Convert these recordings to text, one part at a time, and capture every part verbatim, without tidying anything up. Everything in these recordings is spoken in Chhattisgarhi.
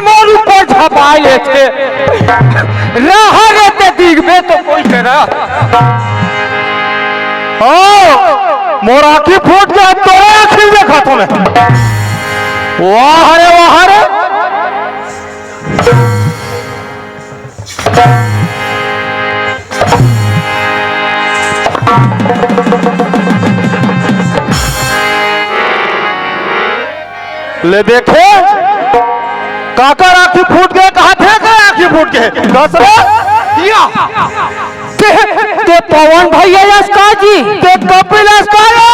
मोर ऊपर झपा लेथे। रहा रे ते दिखबे तो कोई करा। हाँ, मोर आँखी फूट गे, तोरे आँखी में देखत हँव मैं। वाह रे, वाह रे। ले देखे, काकर आँखी फूट गे, कहाथे का आँखी फूट गे। कस रे? या। ते, ते पवन भैया यस का जी? ते कपिल यस का रे?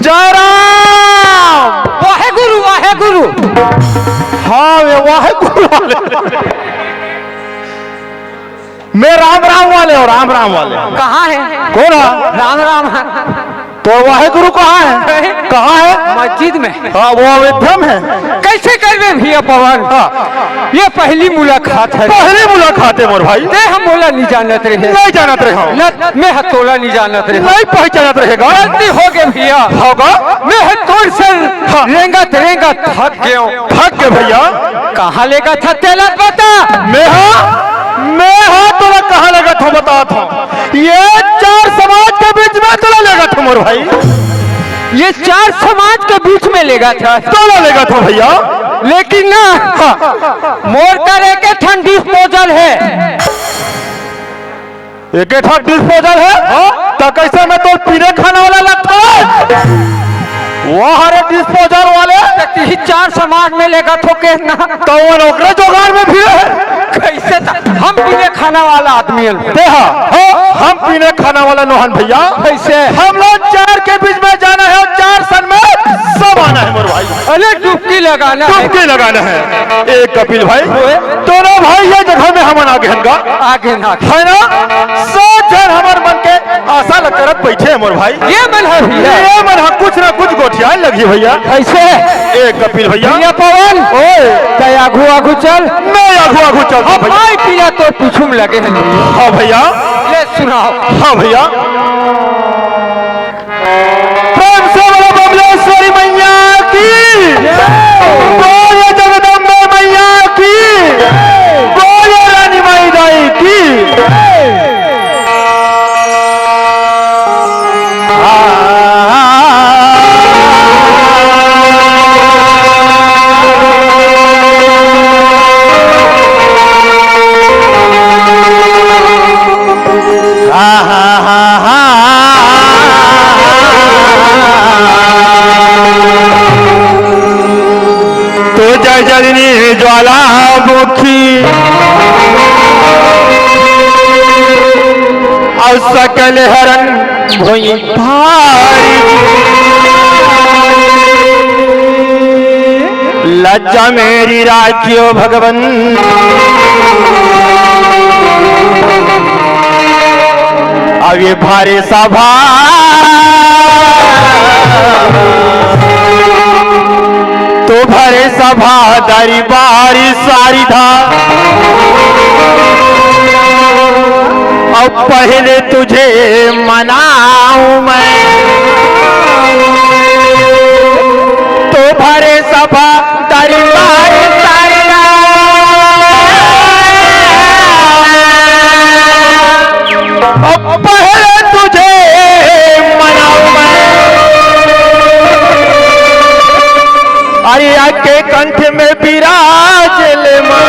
जय राम। वाहे गुरु, वाहे गुरु। हाँ, वे वाहे गुरु वाले। मैं राम राम वाले हँव, राम राम वाले। कहाँ है? कौन है? राम राम है। तो वाहे गुरु कहाँ है? कहाँ है? मस्जिद में। हाँ, वो अयोध्या में है। कैसे करबे भैया पवन? हाँ। ये पहली मुलाकात है। पहली मुलाकात है मोर भाई। ते ह मोला नहीं जानत रहे। नहीं जानत रहे हो। न मैं ह तोला नहीं जानत रहे। नहीं पहचानत रहेगा। गलती हो गे भैया। होगा। मैं ह तोर से हाँ। रेंगत रेंगत थक गेंव। थक गे भैया। कहाँ लेगथस तेला बता। मैं हा, मैं हा तोला कहाँ लेगथँव बतात हँव। ये चार समाज के बीच में तोला लेगथँव मोर भाई। ये चार समाज के बीच में लेगथस। तोला लेगथँव भैया। लेकिन ना, हाँ। मोर कर एके ठन disposal है। एके ठन disposal है? हाँ। त कइसे मैं तोर पीने खाने वाला लगथँव? वाह रे disposal वाले। त तिही चार समाज में लेगथस के ना। त वो ओकरे जुगाड़ में भी है। कइसे त हम पीने खाने वाला आदमी हन। ते हा, हाँ, हम पीने खाने वाला नोहन भैया। कइसे? हम लोग चार के बीच में जाना है, चार सन में समाना है मोर भाई। अरे डुबकी लगाना है। डुबकी लगाना है। ए कपिल भाई, ओए। तोरो भाई ये जगह में हमन आगे हन गा। आगे ना। है ना? सब झन हमर मन के आशा ल करत बइठे हे मोर भाई। ये मन ह भैया। ये मन ह कुछ ना कुछ गोठियाए लगही भैया। कइसे? ए कपिल भैया। भैया पवन। ओए। तैं आगू आगू चल। मैं आगू आगू चल हम भैया। भाई पीला तोर पीछू में लगे हन। हाँ भैया। ले सुनाओ। हाँ भैया। प्रेम से बोलो बमलेश्वरी मैया की। बोलो जगदम्बे मैया की। बोलो रानी माई दाई की। तो जय जननी ज्वालामुखी और सकल हरन भुइ भारी। लज्जा मेरी राखियो भगवन, अब ये भारी सभा तो भरे सभा दरबारी सारिधा। अब पहले तुझे मनाऊं मैं, तो भरे सभा दरबारी सारिधा। अब पहले तुझे मनाऊं मैं। अरे आके कंठ में विराज ले माँ।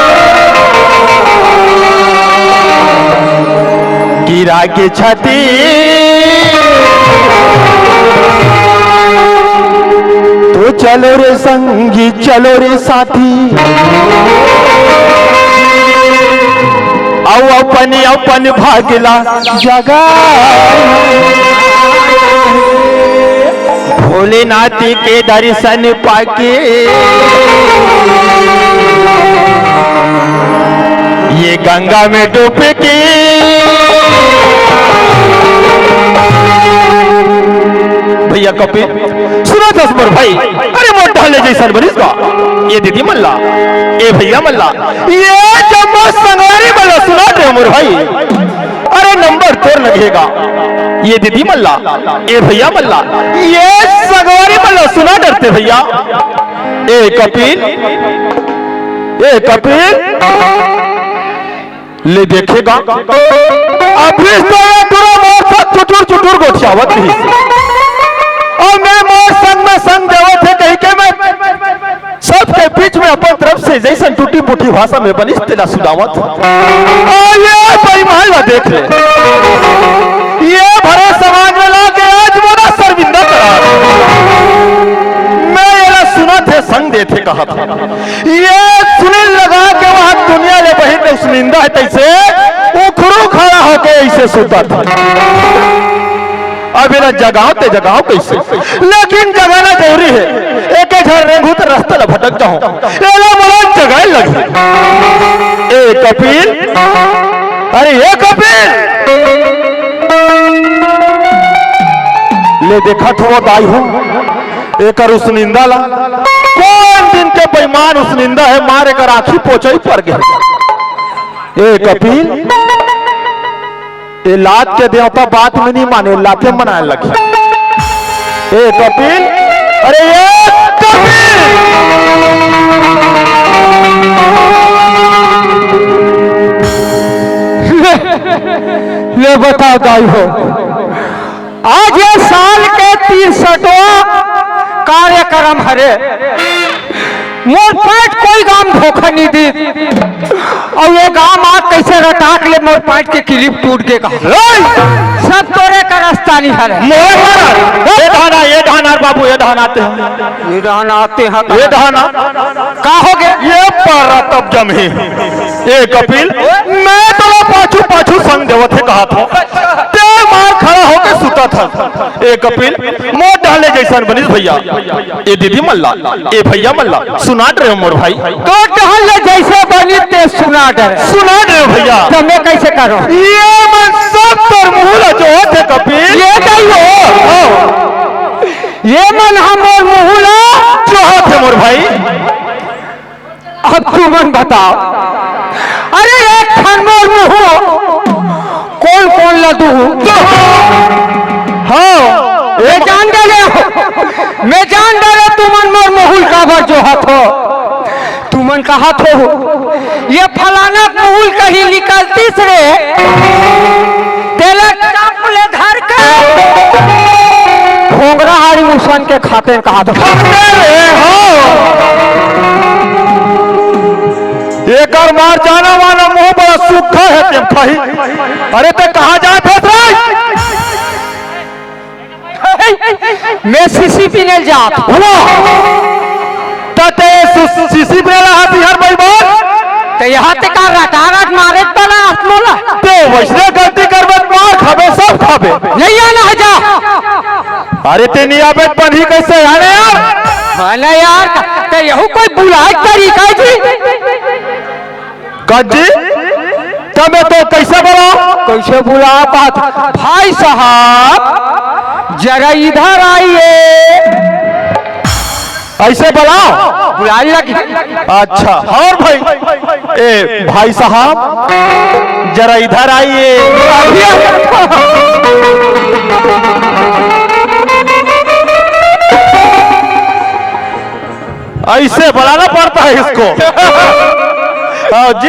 गिरा के छाती। तो चलो रे संगी, चलो रे साथी। आओ अपन अपन भागला जगा। भोलेनाथ के दर्शन पाके ये गंगा में डूब के। भैया कपिल, सुनत हस मोर भाई, अरे मोर ढाले जइसे सन बनिस गा। ये दीदी मन ला, ये भैया मन ला, ये जम्मो संगवारी मन ला सुना डरे मोर भाई। अरे नंबर तोर लगेगा। ये दीदी मन ला, ये भैया मन ला, ये संगवारी मन ला सुना डरते भैया। ए कपिल, ए कपिल, ले देखे गा। अभी तो ये टुरा मोर साथ चुटुर चुटुर गोठियावत रहिस। अउ मैं मोर संग में संग देवत हे कहिके मैं सबके बीच में अपन तरफ से जइसन टूटी फूटी भाषा में बनिस तेला सुनावत। अउ ये बेईमान ला देख ले। ये भरे समाज में लाके आज मोला शर्मिंदा करा। मैं एला सुनत हे संग देथे कहत हे। ये सुनील लगा के वहाँ दुनिया ले बहिर ले उसनिंदा हे तइसे उखरू खड़ा होके अइसे सुतत हे। अब एला जगाओ ते जगाओ कइसे? लेकिन जगाना जरूरी हे। एके झन रेंगहूँ त रस्ता ल भटक जाहूँ। एला मोला जगाए लगही। ए कपिल, अरे ए कपिल, ले देखत हवव दाई हो, एकर उसनिंदा ला। कोन दिन के बेईमान उसनिंदा हे, मार एकर आँखी पोचई पर गे। ए कपिल, ए लात के देवता बात में नइ माने, लाते मनाए लगे। ए कपिल, अरे ए कपिल, ले, ले बताओ दाई हो, आज ये साल के तीसठवाँ कार्यक्रम हरे। मोर पैंट कोई गा म धोखा नइ दिस। अउ ये गा म आज कइसे रटाक ले मोर पैंट के clip टूट गे गा। ओए! सब तोरे करस्तानी हरे। मोर करन। ए धाना, ए धाना रे बाबू, ए धाना ते। ए धाना ते ह। ए धाना। का हो गे? ये पारा तब जमही। ए कपिल, मैं तोला पाछू पाछू संग देवत हे कहत हँव। ते मार खड़ा होके सुतत हस। ए कपिल, मोर डहर ले जइसन बनिस भइया। ए दीदी मन ला, ए भइया मन ला, सुना डरे हँव मोर भाई। तोर डहर ले जइसे बनिस ते सुना डरे। सुना डरे हँव भइया। त मैं कइसे करँव? ये मन सब तोर मुहूँ ला जोहत हे कपिल। ये दाई हो। हाँ। ये मन ह मोर मुहूँ ला जोहत हे मोर भाई। अब तुमन बताओ, अरे एक ठन मोर मुहूँ कोन कोन ला दूँ? हाँ, मैं जान डारेंव, मैं जान डारेंव तुमन मोर मुहूँ ल काबर जोहत हव। तुमन कहत हव, ये फलाना मुहूँ ल कहीं निकलतिस रे, तेला चाप ले धर के घोंगरा हाड़ी मुसन के खाते कहा तो। अरे हो। एकर मार जाना वाला मुहूँ बड़ा सूखा हे, तेम खाही। अरे ते कहाँ जात हस रे? मैं सीसी पीने जात। वाह! त ते सु-, सीसी पीने ला हाथ हर भाई बोल। त यहाँ ते का रटारट मारे वाला आत्मोला। ते वइसने गलती करबे त मार खाबे, सब खाबे। नइ आना हे जा। अरे ते नइ आबे त बनही कइसे आने यार? हाँ ना यार, त यहू कोई बुलाए के तरीका हे जी? का जी? त मैं तो कइसे बुलाओं? कइसे बुलाओं बात? भाई साहब, जरा इधर आइए। अइसे बुलाओं? बुलाए लगी। अच्छा, अउ भाई, ए भाई साहब, जरा इधर आइए। अभी अइसे बुलाना पड़ता है इसको। हाँ जी,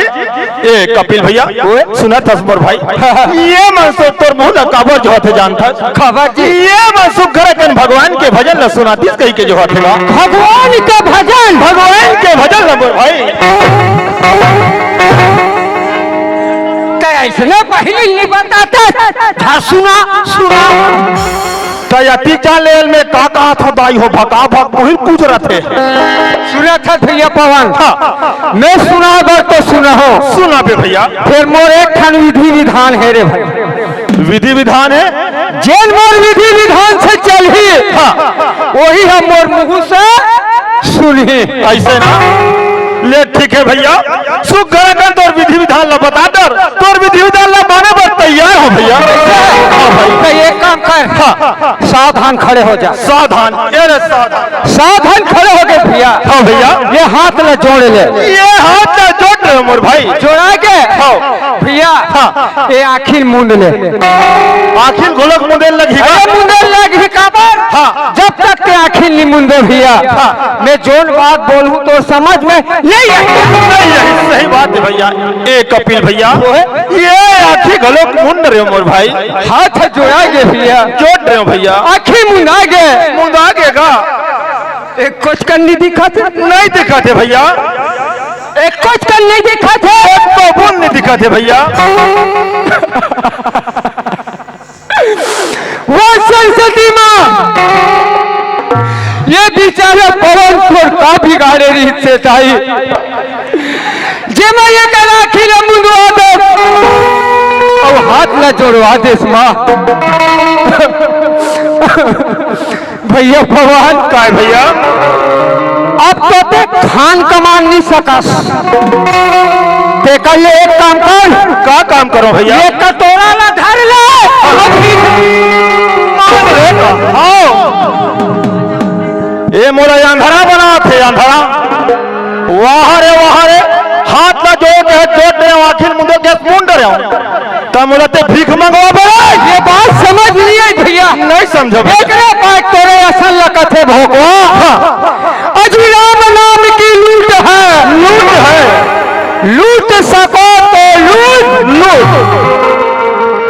ए कपिल भइया, ओए। सुनत हस मोर भाई, ये मन से तोर मुहूँ ला काबर जोहत हे जानत हस? काबर जी? ये मन सुघर अकन भगवान के भजन ला सुनातिस कहिके जोहत हे गा। भगवान के भजन? भगवान के भजन ला मोर भाई। ते अइसने पहली नइ बताते। हाँ, सुना, सुना। त अति जान ले, मैं का कहत हँव दाई हो, भका भक मुही पूछ रथे। सुनत हस भइया पवन? हाँ। मैं सुनाए बर तो सुनहूँ। सुना बे भइया। फेर मोर एक ठन विधि विधान हे रे भाई। विधि विधान हे? जेन मोर विधि विधान से चलही, हाँ। ओही ह मोर मुहूँ से सुनही। अइसे ना? ले ठीक हे भइया, सुघर अकन तोर विधि विधान ला बता डर, तोर विधि विधान ला माने बर तैयार हँव भइया। हाँ भाई। त एक काम कर, हाँ। सावधान खड़े हो जा। सावधान, ए रे सावधान। सावधान खड़े हो गे भइया। भैया। ये हाथ ला जोड़ ले। ये हाथ ला जोड़ ले मोर भाई। जोड़ा के? हाँ। भैया, हाँ। ये आँखी ल मूंद ले। आँखी ल घलोक मूंदे ल लगही का? अरे मूंदे ल लगही काबर? हाँ। जब तक ते आँखी ल नी मूंदे भैया, हाँ। मैं जोन बात बोलहूँ तोर समझ में नहीं आही। नहीं आही, सही बात हे भैया। ए कपिल भैया, वो है? ये आँखी घलोक मूंद रहे हो मोर भाई। हाथ जोड़ा गे भैया। जोड़ रहे हो भैया। आँखी मुंदा गे। मुंदा गे का? एक कोचकन नहीं दिखत हे। नहीं दिखत हे भैया। एक कोचकन नहीं दिखत हे। एक तो बूंद नहीं दिखत हे भैया। वो सरस्वती माँ, ये बेचारा पवन तोर का बिगाड़े रहिस हे ताई, जेमा ये कर आँखी ला मुंदवा दे, अउ हाथ ला जोड़वा देस माँ। भैया पवन। काय भैया? अब तो ते खान कमान नहीं सकस। तेकर ले एक काम कर। का काम करो भैया? ये कटोरा ला धर ले। हाँ। ए मोला अंधरा बनात हे, अंधरा। वाह रे, वाह रे। हाथ ला जोड़ के जोड़ रहे हो, आँखी ल मुंदे के मूंद रहे हो। त मोला ते भीख मंगवा बे। ये बात समझ नहीं आई भैया। नहीं समझो भैया। एकरे पास तोरे असन ला कथे भोकवा। हाँ। अजी राम नाम की लूट है। लूट है। लूट सको तो लूट। लूट।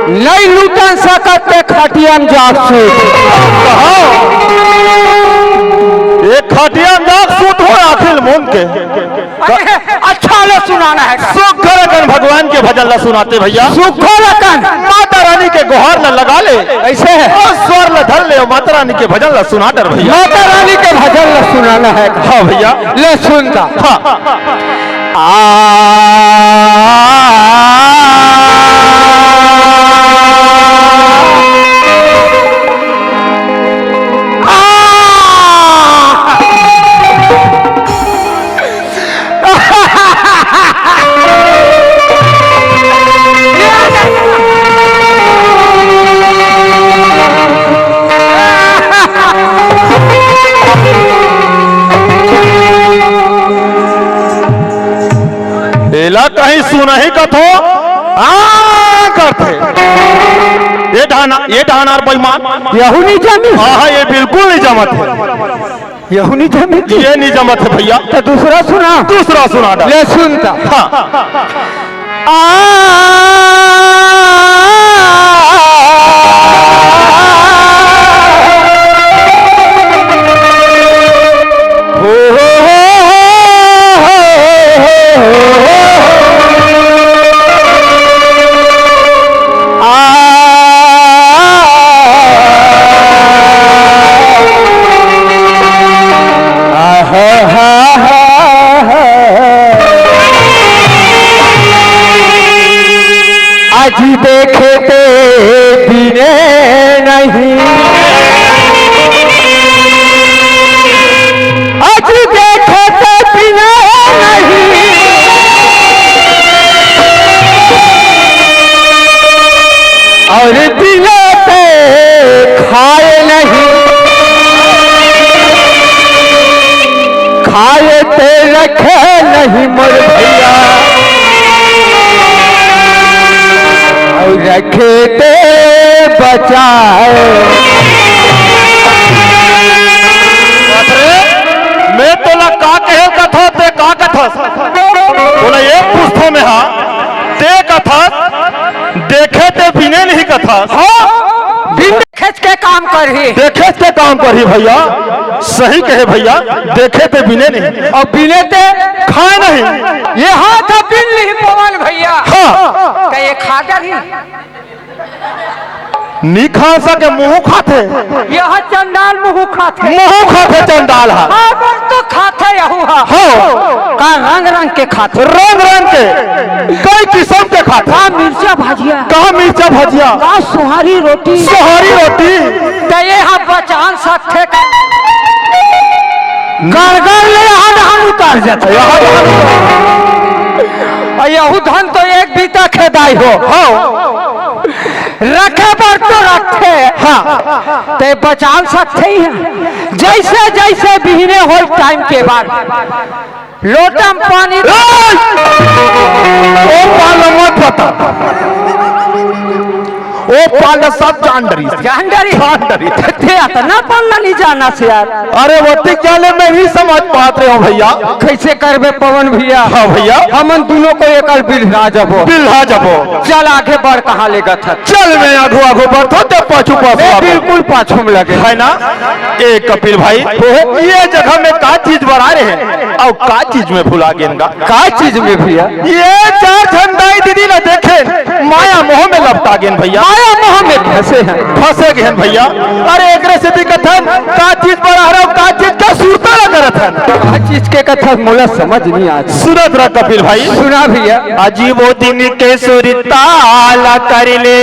नहीं लूटन सकत ते खटिया म जाके सूत। हाँ। ये खटिया म जाके सूत हो आँखी ल मूंद के। अरे, अच्छा ले सुनाना है। सुग्घर अकन भगवान के भजन ला सुनाते भैया। सुग्घर अकन। माता रानी के गोहार ला लगा ले। ऐसे है। अउ स्वर ला धर ले, माता रानी के भजन ला सुना डर भैया। माता रानी के भजन ला सुनाना है। हाँ भैया। ले सुनता। हाँ। आ एला कहीं सुनही कथो, आ करथे। ये डहना, ये डहनार बेईमान। यहू नहीं जानी। हाँ, हाँ, ये बिल्कुल नहीं जमत हे। यहू नहीं जमत हे। ये नहीं जमत हे भैया। तो दूसरा सुना। दूसरा सुना डा। ले सुनता। हाँ। आ आज देखे ते बिने नहीं, आज देखे ते बिने नहीं, और बिने ते खाए नहीं। खाए ते रखे नहीं मोर भैया, और रखे ते बचाए। अरे, मैं तोला का कहे कथो, ते का कथस? तोला एक पूछथो मैं हा, ते कथस, देखे ते बिने नहीं कथस। हाँ, बिन देखेच के काम करही। देखेच के काम करही भैया, सही कहे भैया, देखे ते बिने नहीं। अउ बिने ते खाए नहीं। ये हाथ बिन लिही पवन भैया। हाँ। त ये खा डरही। नी खा सके, मुँह खाथे। यह चंडाल मुँह खाथे। मुँह खाथे चंडाल हा। हाँ, बस तो खाथे यहू हा। हाँ। का रंग रंग के खाथे। रंग रंग के, कई किसम के खाथे। का मिर्चा भजिया। का मिर्चा भजिया। का सोहारी रोटी। सोहारी रोटी। त ये हा बचान सकथे का? गड़गड़ ले यहाँ धान उतार जाथे। यहाँ धान उतार। अउ यहू धन तो एक बीता खेदाई हो। हाँ। रखे बर तो रखथे, हाँ। ते बचा सकथे ही है। जैसे जैसे बिहने होय टाइम के बाद लोटा म पानी। ए! ओ पाल मत बता। ओ पाल सब जान डरी। जान डरी? जान डरी। ते अतना पाल नहीं जाना से यार। अरे वो ठीक जाने मैं नहीं समझ पात रहे हूँ भैया। कैसे करबे पवन भैया? हाँ भैया। हमन दोनों को एकल बिल्हा जबो। बिल्हा जबो। चल आगे बढ़, कहाँ ले गत हस? चल मैं आगू आगू बढ़थों, ते पाछू पाछू ए, आबो। बिल्कुल पाछू में लगे। है ना? ए कपिल भाई, हो। ये जगह में का चीज बना रहे हैं और का चीज में भुला गेन गा? का चीज में भैया? ये चार झन दाई दीदी ला देखे, माया मोह में लपटा गेन भैया। माया मोह में फंसे हैं। फंसे गेन भैया। अरे एकरे सेती कथन, का चीज बना रहे हो, का चीज का सुरता ला करत हन। का चीज के कथन मोला समझ नहीं आत। सुनत रह कपिल भाई। सुना भैया। अजी वो दिन के सुरता ला कर ले।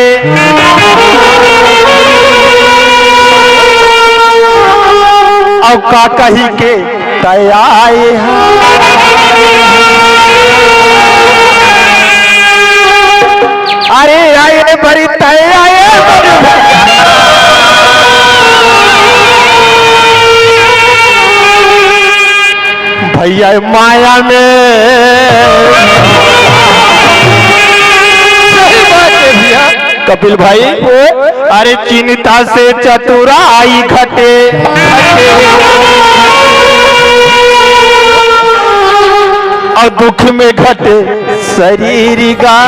अउ का कही के तय आए हा। अरे आए बरी तय आए बरी। भैया माया में। सही बात है भैया। कपिल भाई, अरे चिंता से चतुराई घटे और दुख में घटे शरीर गा।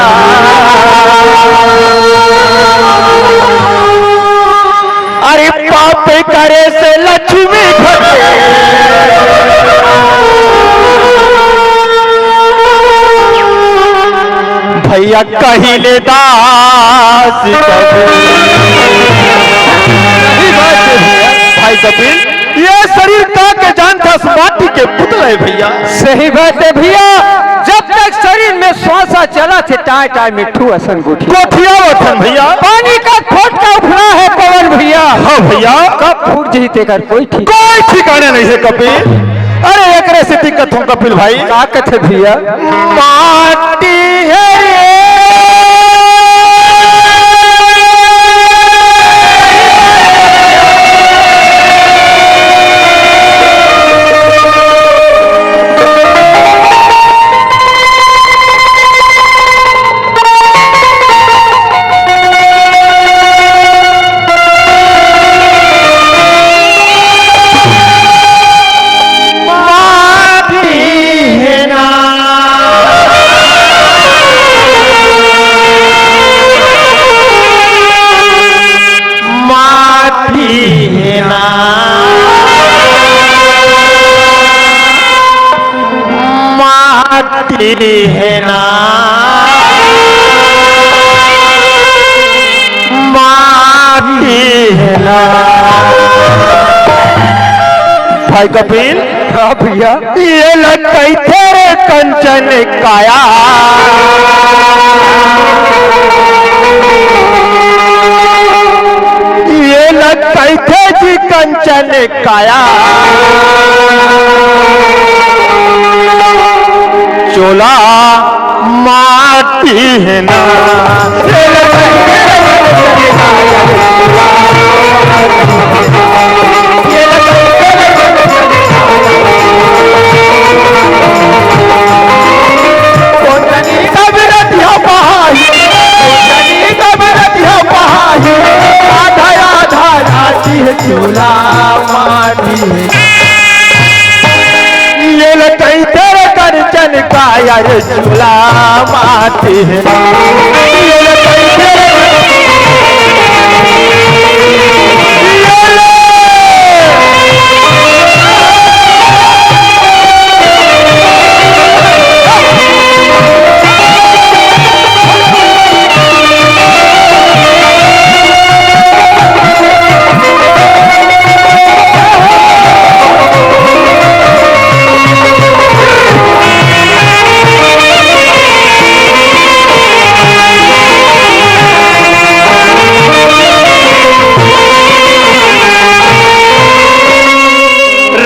अरे पाप करे से लक्ष्मी घटे। भैया कहिले दास कबीर। सही बात है भैया। भाई कपिल, ये शरीर का के जानथस, माटी के पुतला है भैया। सही बात है भैया। जब तक शरीर में श्वासा चलत हे, टाय टाय मिट्ठू असन गोठिया। गोठियावत हन भैया। पानी का फोटका उफला है पवन भैया। हाँ भैया। कब फूट जही तेकर कोई ठीक। कोई ठिकाना नहीं है कपिल। अरे एकरे सेती कथों कपिल भाई। का कथे भैया? माटी है रे। माटी है ना, माटी है ना, माटी है ना। भाई कपिल। हाँ भैया। ये ल कहिथे रे कंचन काया। ये ल कहिथे जी कंचन काया। चोला माटी है ना। आधा आधा राती है चोला माटी है। ये लटई तेरे कंचन काया रे चोला माटी है। ये लटई तेरे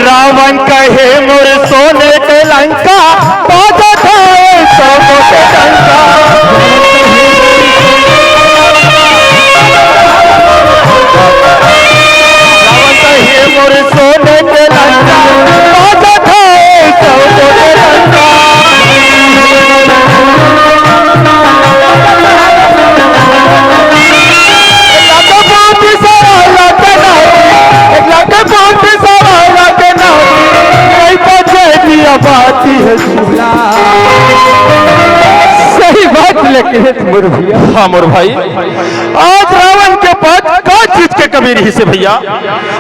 रावण कहे मोर सोने के लंका, बाजत है सौ के डंका। सही बात लिखे मोर भैया। हाँ मोर भाई, आज रावण के पास का चीज के कमी रहिसे भैया?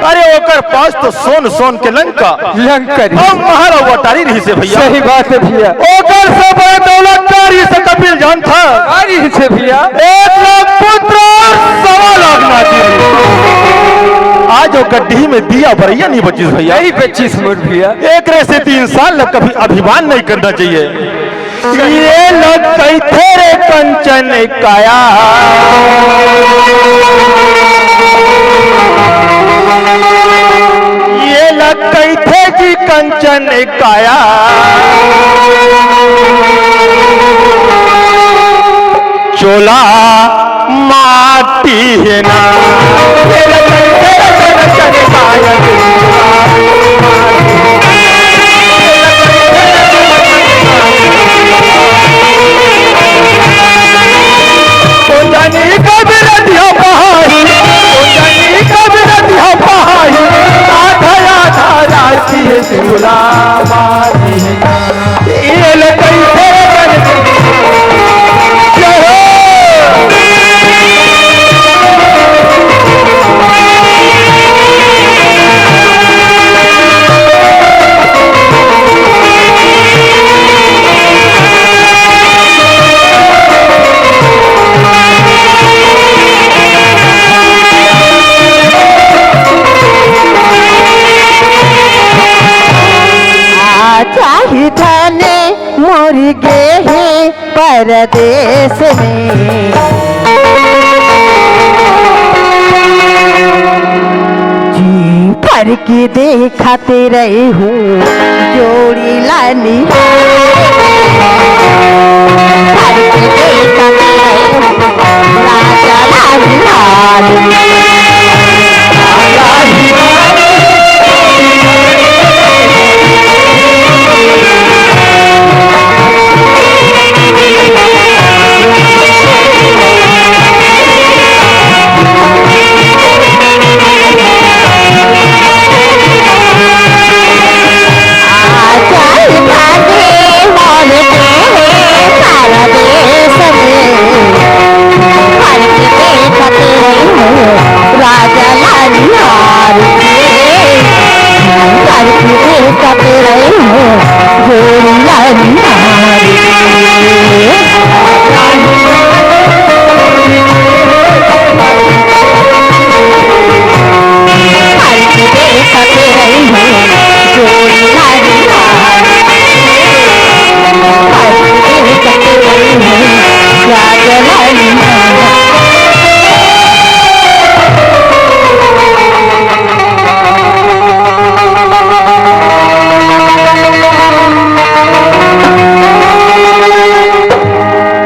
अरे ओकर पास तो सोन सोन के लंका, लंका रहिसे। अउ महल अउ अटारी रहिसे भैया। सही बात हे भैया। ओकर से बड़े दौलतदार रहिसे कपिल, जानथस? का रहिसे भैया? एक लाख पुत्र अउ सवा लाख नाती। आज ओकर डीह में दिया बरइया नइ बचिस भैया। नइ बचिस मोर भैया। एकरे सेती इंसान ला कभी अभिमान नइ करना चाहिए। ये ला कहिथे रे कंचन काया, ये ला कहिथे जी कंचन काया। चोला माटी हे ना। ओ जानी कब रतिया पहाड़ी, ओ जानी कब रतिया पहाड़ी, आधा आधा राती हे सिंगुला मारी। ये ले कई फेर बन जय हो। आ चाही धने मोर गे हे परदेस में। जी भर के देखत रहे हूँ जोड़ी ला निहार। भर के देखत रहे हूँ राजा ला निहार।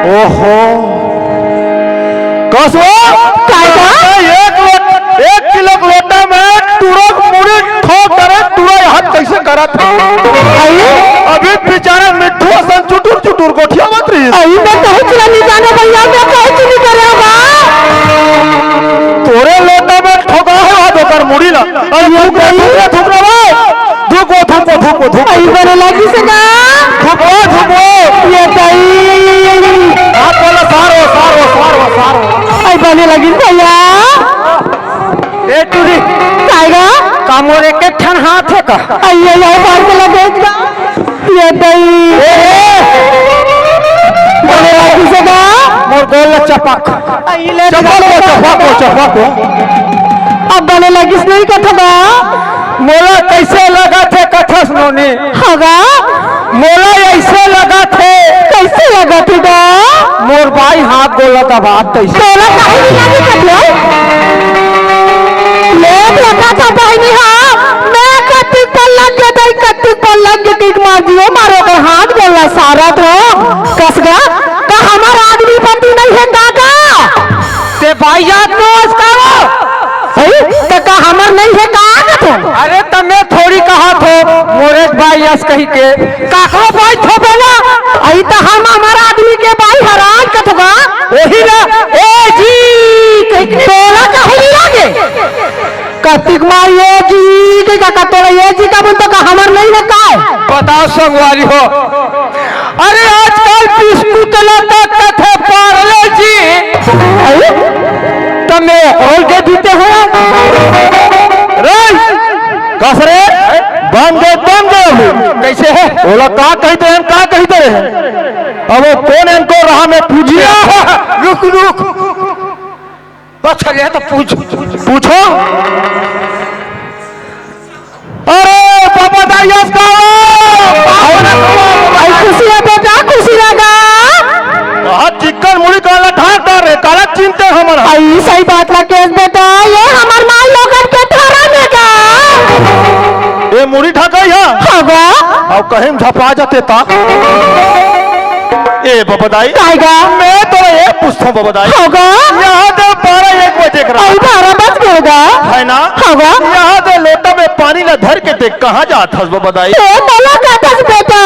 ओहो, कसवा? काय का? एक लो-, एक किलो के लोटा में टूरा के मुड़ी ठोक डरे, टूरा ये हाथ कैसे करत हे? अरे? अभी बेचारा मिट्ठू असन चुटुर चुटुर गोठियावत रहिस। अरे, मैं कहे चला नहीं जाना भैया, मैं कहे चली करे बा। तोरे लोटा में ठोका हे आज ओकर मुड़ी ला। अरे, ये थूक रे, भाई। थूक रे, थूक रे, भाई। धूपो, धूपो, धूपो, धूपो। आई बने लगिस ना? धूपो, धूपो। ये दाई। हाथ वाला सारो, सारो, सारो, सारो। आई बने लगिस भैया। ए टूरी। काय गा? का मोर एक ठन हाथ हे का? आई, आई, आई, बाहर चला देख ना। ये दाई। ए, ए। बने लगिस ना? मोर गोल ला चपक। आई ले चपक को, चपक को, चपक को। अब बने लगिस नहीं कथगा। मोला कैसे लगत हे कथस नोनी? हगा? मोला ऐसे लगत हे। कैसे लगत हे गा? मोर बाई हाथ गोला दबात तैसे। तोला काहे नहीं लगी कथो? ले देखा था बहनी हा, मैं कतिक पर लग गए दाई, कतिक पर लग गए, टिक मार दियो, मारो कर हाथ गोला सारा तो कसगा। का हमार आदमी पति नहीं हे का का? ते भाई जात नोहस का वो? हई, त का हमर नहीं हे का कथो? अरे त मैं थोड़ी कहा थो, मोरे भाई अस कही के, काकरो भाई थो बेला, अई त हम हमर आदमी के भाई हरान कथो का? ओही ला, ए जी, कही के तोला कहे नहीं लागे? कतिक मार ए जी, के का, का तोला ए जी का बोल तो का हमर नहीं हे का? का संगवारी हो? अरे, आजकल बिस्कुट ला तक कथे पार्ले जी। अरे, त मैं ओकरो ल दे देते हैं। रे, कस रे, बन गए, बन गए अभी। कैसे है? ओला का कहिते हैं, का कहिते रहे? अब वो कौन इनको रहा, मैं पूछिए। रुक, रुक। अच्छा, ले तो पूछ। पूछो। अरे, बाबा दाई, यस का? अरे, खुशी रह बेटा, खुशी रह गा। कहा चिक्कन मुड़ी काला ठाक डार रे, काला चिंते हमर। अई, सही बात ला केस बेटा, ये हमर माल लोगन के धरम हे गा। ये मुड़ी ठाका है? हाँ गा। अब कहीं झपा जाते ता। ए बबदाई, काय गा? मैं तो ये पूछता बबदाई। हाँ गा। यहाँ तो बारह एक बजे कर अई, बारह बज गए गा। है ना? हाँ गा। यहाँ तो लोटा में पानी ला धर के देख, कहाँ जात हस बबदाई? ए, मोला कहत हस बेटा।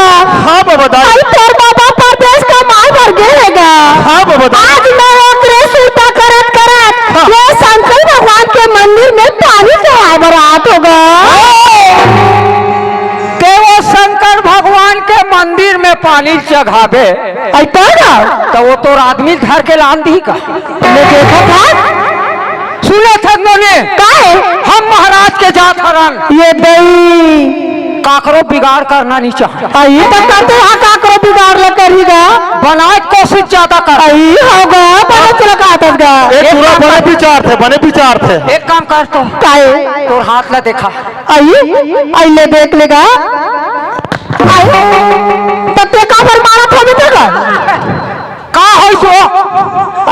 हाँ बबदाई। अई, तोर बाबा परदेस कमाए बर गे हे गा। हाँ बबदाई। आज मैं ओकरे सुरता करत करत हाँ। ये शंकर भगवान के मंदिर में पानी चढ़ाए बर आत हों गा। ते वो शंकर भगवान के मंदिर में पानी चघाबे। अई त ना। त वो तोर आदमी धर के लान दी का? ले देखा था। सुने थे नोनी। काहे? हम महाराज के जात हरन। ये दई। काकरो बिगाड़ करना नहीं चाहे। अई त करते हा काकरो बिगाड़ ल करी गा। बनाए के कोशिश ज्यादा कर। अई होगा, बने चला का आतस गा। ए, एक पूरा काम बने कर। विचार थे, बने विचार थे। एक काम कर तो। काहे? तोर हाथ ला देखा। अई, अई ले देख लेगा। अई, त ते काबर मारत हो बेटा गा? का होइस वो?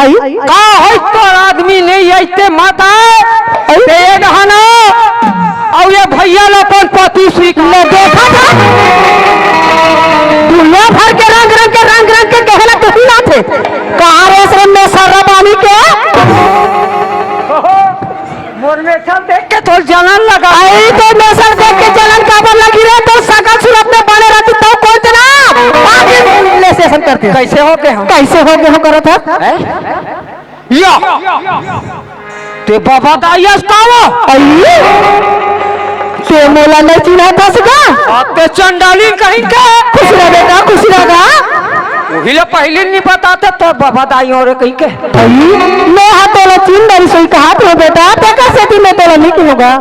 अई? का होइस तोर आदमी नहीं अइते मत आए। अई? ते ये डहाना, अउ ये भैया ला अपन पति सीख। ले देखा था? दुनिया भर के रंग रंग के, रंग रंग के कहला तो ही ना थे। कहाँ रे श्रम में सर्रा पानी के? मोर मेछल देख के तोर जलन लगा। अई, तोर मेछल देख के जलन काबर लगी रे? तोर सकल सूरत में बने रहती तो कोई तना आगे ले सेशन करती। कैसे हो गए हो? कैसे हो गए हो करत है? हैं? या। ते बाबा दाई अस का वो? अई, ते मोला नहीं चिन्हत हस गा? आ, ते चंडालिन कहीं के। खुश रह बेटा, खुश रह गा। वही ले पहली नहीं बताते तो बाबा दाई हो रे कहीं के। अई, मैं हा तोला चिन्ह डरी सोई कहात हों बेटा, तेकर सेती मैं तोला नहीं कहूँगा।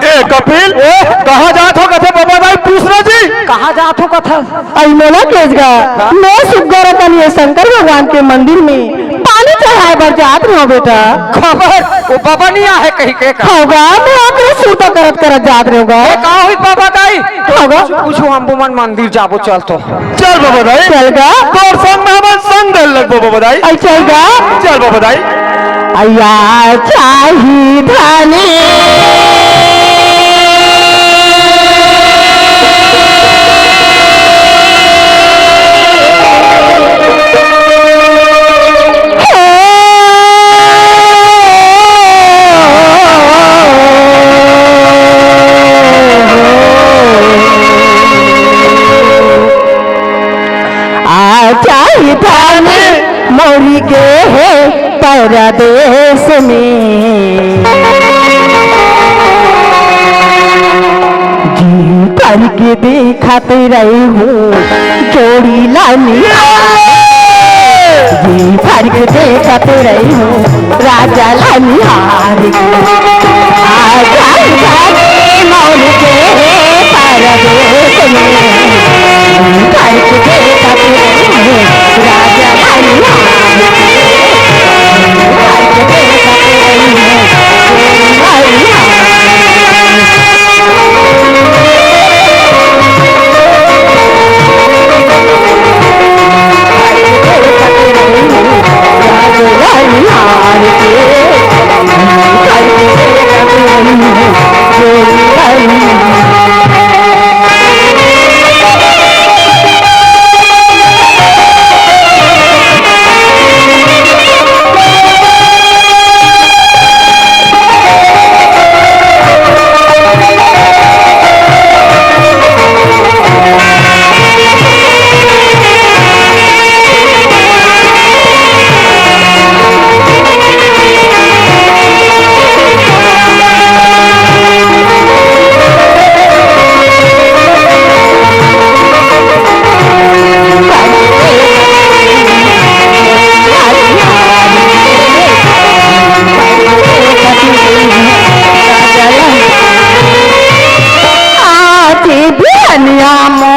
ए कपिल, ए, कहाँ जात हो कथे बबदाई पूछ रहा जी? कहाँ जात हो कथा? अई मोला केस गा, मैं सुग्घर अकन ये शंकर भगवान के मंदिर में पानी चढ़ाए बर जात रहों बेटा। खबर, वो बाबा नहीं आहे कहीं के का? होगा, मैं ओकरे सुरता करत करत जात रहों गा। ए, का होई बाबा दाई? होगा। पूछो हम मन मंदिर जाबो चल तो। चल बबदाई। चल गा। तोर संग में हमन संग दल लगबो बबदाई। अई चल गा। चल बबदाई। अया चाही धनी। आ जाई धान मोरी गे हे परदेस में। जी भर के देखत रही हूँ जोड़ी ला निहार। जी भर के देखत रही हूँ राजा ला निहार। आ जाई धान मोरी गे हे परदेस में।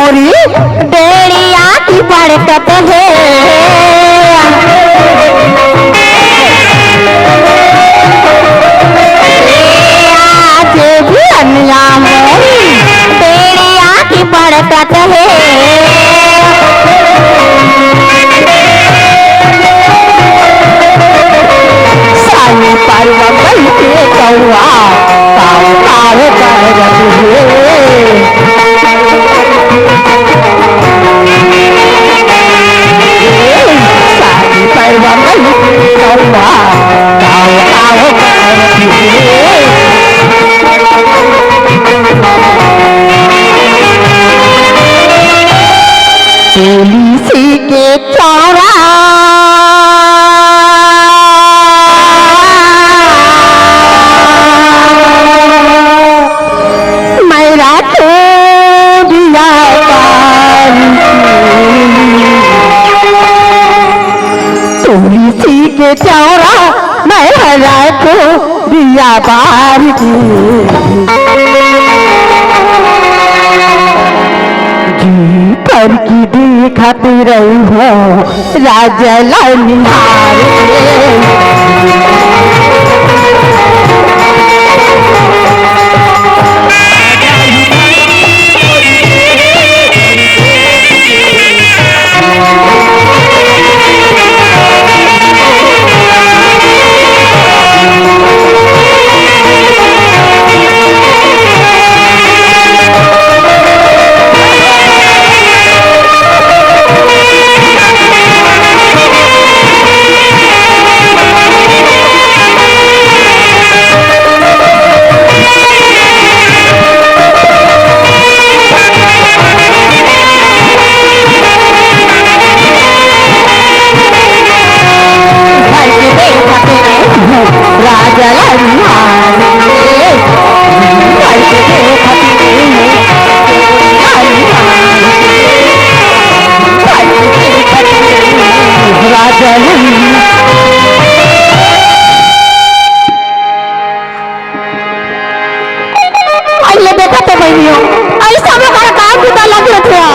मोरी डेढ़िया की बरकत हे। आज भी अनिया मोरी डेढ़िया की बरकत हे। साई परवा गई के कौआ, काव काव करत हे। साई परवा गई के कौआ, काव काव करत हे। तुलसी के चौरा मैं राखूं दिया बार की। तुलसी के चौरा मैं राखूं दिया बार की। जी भर की देखत रही हूँ राजा ला निहार के। अइले देखा तो बहिनियो, अइसा में घर काम की ताला गिरत हुआ।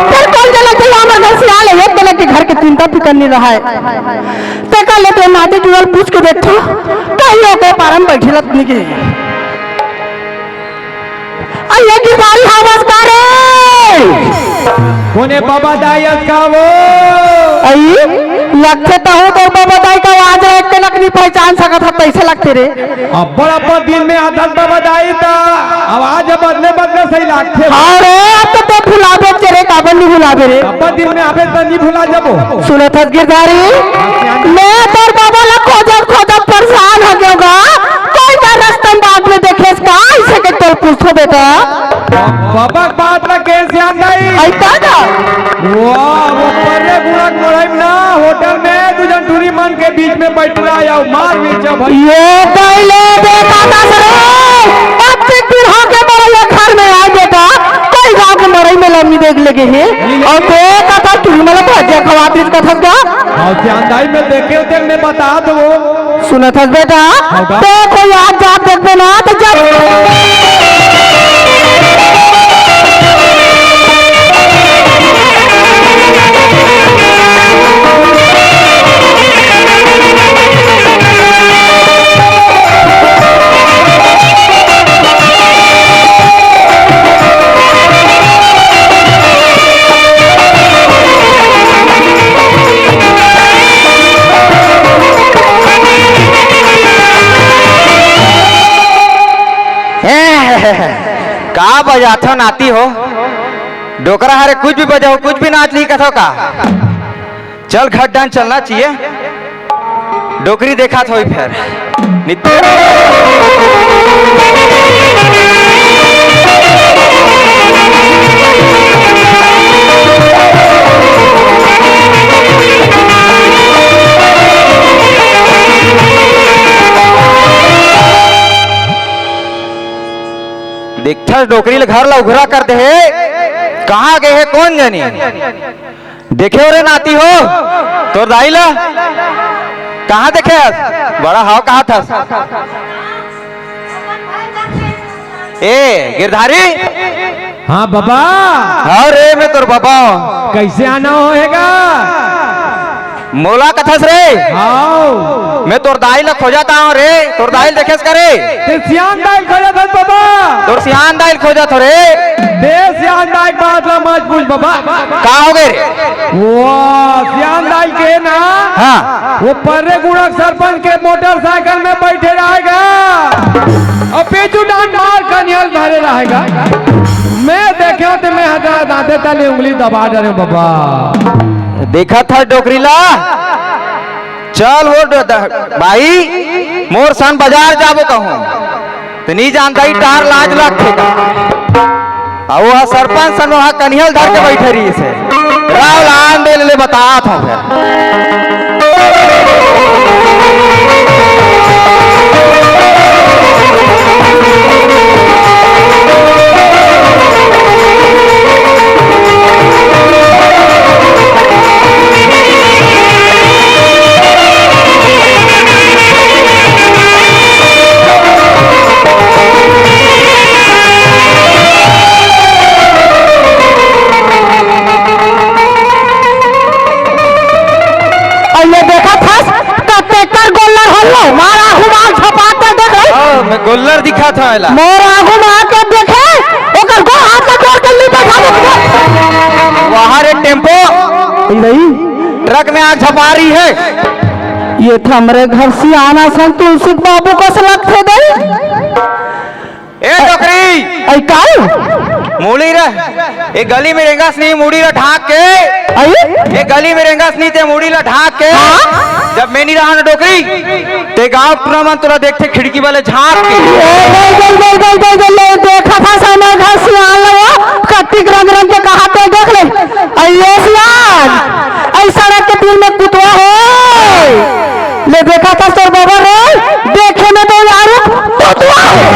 फिर कौन जना के हमर घर से आले, एक जना के घर के चिंता फिकर नहीं रहा है। ते का लेते नाती जुगल पूछ के देखो, कहीं ओके पारम बैठी लत नहीं के। अइले की बारी हवस का रे। कोने बाबा दाई अस का वो? अई, लगथे तहूँ तोर बाबा दाई का आवाज रे, एक कनक नहीं पहचान सकत ह, कैसे लगथे रे? अब्बड़ अब्बड़ दिन में आथस बाबा दाई त आवाज बदले बदले सही लागथे। अरे, अब तो तैं भुलाबे रे, काबर नहीं भुलाबे रे? अब्बड़ दिन में आबे त नहीं भुला जाबो। सुनत हस गिरधारी, मैं तोर बाबा ला खोजत खोजत परेशान हो गयो गा। कोई का रस्ता बात में देखेस का, इसे के तोर पूछो बेटा। बाबा के बात ला कैसे आन दाई? अइता का? वाह, वो पर्रे गुड़ा के मड़ई में ना, होटल में दू जन टूरी मन के बीच में बैठ रहा है, मार मिर्चा भाई। ये पहले देखा था सर, अब तक फिर होके मड़ई घर में आए बेटा, कोई गांव के मड़ई में लम्बी देख लगे है, और देखा था टूरी मन भजिया खवात रहिस कथस का। और चांदाई में देखे होते मैं बता दो। सुनत हस बेटा, हाँ, बा। ते कोई आज जात देखबे ना, तो जब ए, का बजाथो नाती हो? डोकरा हरे कुछ भी बजाओ, कुछ भी नाच नहीं कथो का? चल घर डन चलना चाहिए। डोकरी देखा थोई फेर। नित्य देखथस डोकरी ल घर ला उघरा कर दे हे, कहाँ गए हे कोन जनी? देखे हो रे नाती हो, तोर दाई ला कहाँ देखे हस? बड़ा हाव कहा थस। ए गिरधारी, हाँ बाबा। अरे तोर बाबा। कइसे आना होय गा? मोला कथस रे? हाव। मैं तोर दाई ला खोजत आंव रे, तोर दाई ला देखेस का रे? तें सियान दाई ला खोजत हस बाबा। तोर सियान दाई ला खोजत हों रे। तें सियान दाई के बात ला मत पूछ बाबा। का होगे रे? वाह, सियान दाई के ना। हाँ। वो पर्रेगुड़ा के सरपंच के मोटरसाइकिल में बइठे रहय गा। अउ पीछू डांड मार कनिहा ल धरे रहय गा। मैं देखेंव त मैं हजारा दांते तले उंगली दबा डरेंव बाबा। देखत हस डोकरी ला? चल वो ड-, ड-, भाई, मोर संग बजार जाबो कहूं। त नइ जानत हस, ई डहर लाज लगथे। अउ वो सरपंच संग वहां कनिहा ल धर के बइठे रहिस हे। राव लान दे ले, ले बतात हंव फेर। अउ ये देखत हस, कतेक कर गोल्लर हल्लो, मार आगू म आके झपाट दे देख ले। हाँ, मैं गोल्लर दिखत हंव एला। मोर आगू म आके देखे, ओकर गोड़ हाथ ला तोड़ के ली बैठा दे। वाह रे टेम्पो। नहीं। ट्रक में आग झपारी हे। ये तो हमरे घर सियान असन तुलसी के बाबू कस लगथे दे। ए डोकरी! अई काल? मुड़ी रे, ए गली में रेंगस नहीं, मुड़ी ला ढांक के। अई? ए गली में रेंगस नहीं, ते मुड़ी ला ढांक के। हाँ? जब मैं नहीं रहा ना डोकरी, ते गांव टूरा मन तोला देखथे खिड़की वाले झांक के। ए, गल, गल, गल, गल, गल, गल, ले, देखत हस हमर घर सियान ला वो, कतिक रंग रंग के कहाथे देख ले। अई ये सियान, अई सड़क के बीच में कुतवा हे। ले देखत हस तोर बबा रे, देखे में तो यार कुतवा हे।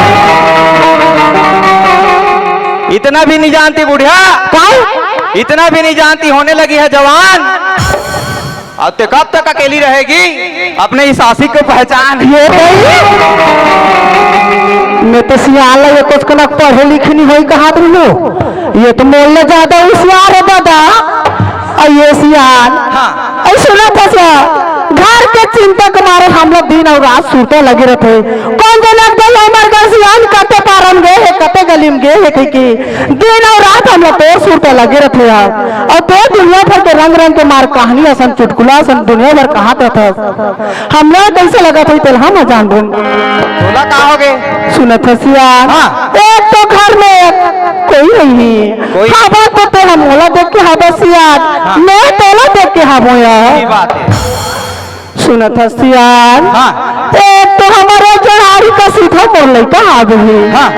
इतना भी नहीं जानती बुढ़िया। काहे? इतना भी नहीं जानती, होने लगी है जवान। अउ ते कब तक अकेली रहेगी? अपने इस आशिक को पहचान। ये भाई, मैं तो सियान ला ये कुछ कनक पढ़े लिखे नहीं होय कहात रहूं। ये तो मोर ले ज्यादा होशियार हे दादा। अउ ये सियान, हाँ। अउ सुनत हस, घर के चिंता के मारे हमला दिन अउ रात सुरता लगे रहिथे। कोन जनी के हमर घर सियान कते पार म गे हे, कते गली म गे हे कहिके। दिन अउ रात हमला तोर सुरता लगे रहिथे यार। अउ तोर दुनिया भर के रंग रंग के मार कहानी असन, चुटकुला असन दुनिया भर कहात रहिथस। हमला कइसे लगत होही तेला हम जानबो। तोला का होगे? सुनत हस सियान। हाँ। एक तो घर में कोई नहीं हे। कोई? खबर तो तेला मोला देख के हबस सियान। हाँ। मैं तोला देख के हबो यार। सही बात हे। सुनत हस सियान। हाँ। एक तो हमर जड़ारी का सीधा मोर लइका हावे हे। हाँ।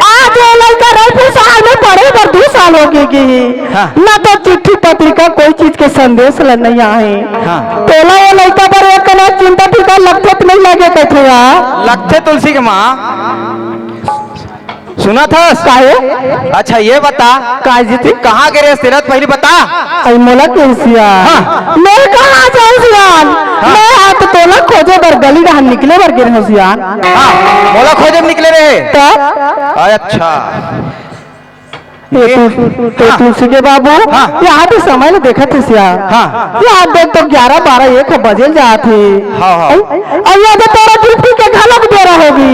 आज ये लइका रईपुर शहर में पढ़े बर दू साल होगे हे। हाँ। ना तो चिट्ठी पत्रिका कोई चीज के संदेश ल नइ आए। हाँ। तोला ये लइका बर एक कना चिंता फिकर लगथे त नइ लगे कथे यार। लगथे तुलसी के माँ। सुनत हस? काहे? अच्छा, ये बता, का जी? कहाँ गे रहे तेला तो पहली बता। अई मोला कहे सियान। हाँ। मैं कहाँ जाऊँ सियान? हाँ। मैं हा तो तोला खोजे बर गली डहर निकले बर गे रहेंव सियान। हाँ, मोला खोजे बर निकले रहे। तो? अच्छा। ये तू, तो हाँ। तुलसी के बाबू, हाँ। यहाँ पे समय ल देखत हस सियान। हाँ। यहाँ देख तो ग्यारह बारह एक बजे ल जात हे। हाँ, हाँ। अउ, अउ ये तो तोर ड्यूटी के घलो बेरा होगे।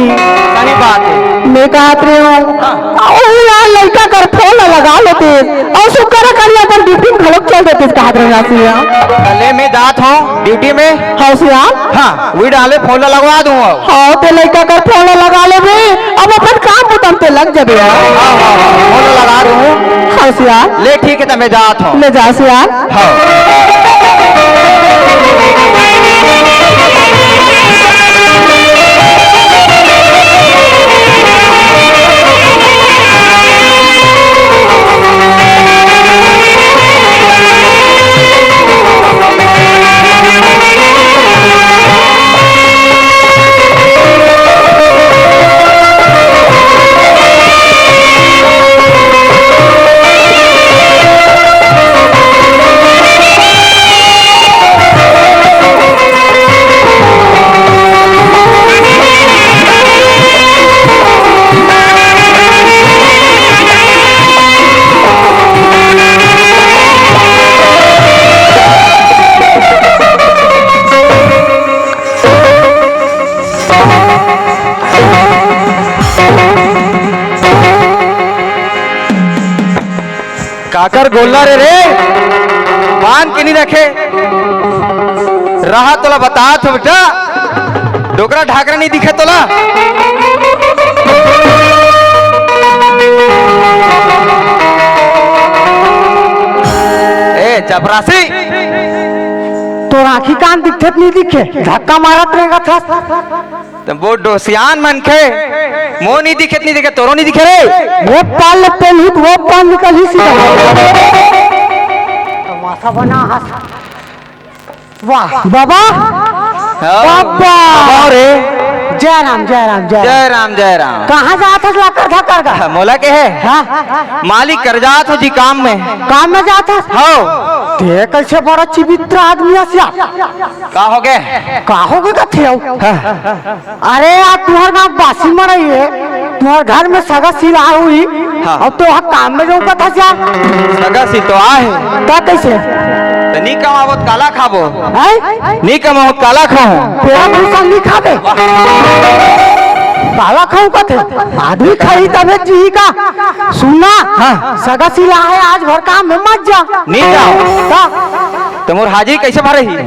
सही बात हे। मैं कहत रहेंव, हाँ। अउ यार लइका कर फोन ल लगा लेते, अउ शुक्र कर अपन ड्यूटी में घलो चल देते कहत रहेंव यार सियान। ले मैं जात हंव ड्यूटी में। हाँ सियान। हाँ, वही डहर ले फोन ल लगवा दूँ अब। हाँ, ते लइका कर फोन ल लगा लेबे, अब अपन काम बुता म ते लग जाबे यार। हाँ, हाँ, हाँ, फोन ल लगा दूँ। हाँ सियान। ले ठीक हे, त मैं जात हंव। ले जा सियान। हाँ। बोला रे रे, बांध के नहीं रखे रहा। तोला बतात हों बेटा, डोकरा ढाकरा नहीं दिखे तोला। ए चपरासी, तोर आँखी कान दिखथे त नहीं दिखे, धक्का मारत रेंगत हस। त वो डोसियान मनखे, मोर नहीं दिखे त नहीं दिखे, तोरो नहीं दिखे रे। वो पाल ले पेलही त वो पाल निकलही सीधा। तमाशा बना हस। वाह बाबा। हाँ। बाबा। बाबा रे। जय राम, जय राम, जय राम। जय राम, जय राम। कहाँ जात हस लकर धकर का? हाँ, मोला के हे? हाँ। मालिक कर जात हों जी काम में। काम में जात हस? हाँ। ते कैसे बड़ा चिवित्र आदमी हस यार? का होगे? का होगे कथे अउ? हाँ। अरे यार, तुँहर गाँव बासी मड़ई हे, तुँहर घर में सगा सिला हुई, हाँ। अउ तो वहाँ काम में जाऊँ कथा जा। सगा सिल तो आहे। त कैसे? त नी कमाबो त काला खाबो? हैं? नी कमाबो त काला खाहूँ? तेरा भूसा नी खाबे? काला खाहूँ कथे? आदमी खाही तभे जीही का। सुन ना, हाँ। सगा सिला हे, आज भर काम में मत जा। नी जाओ। त? त मोर हाजिरी कैसे भरही?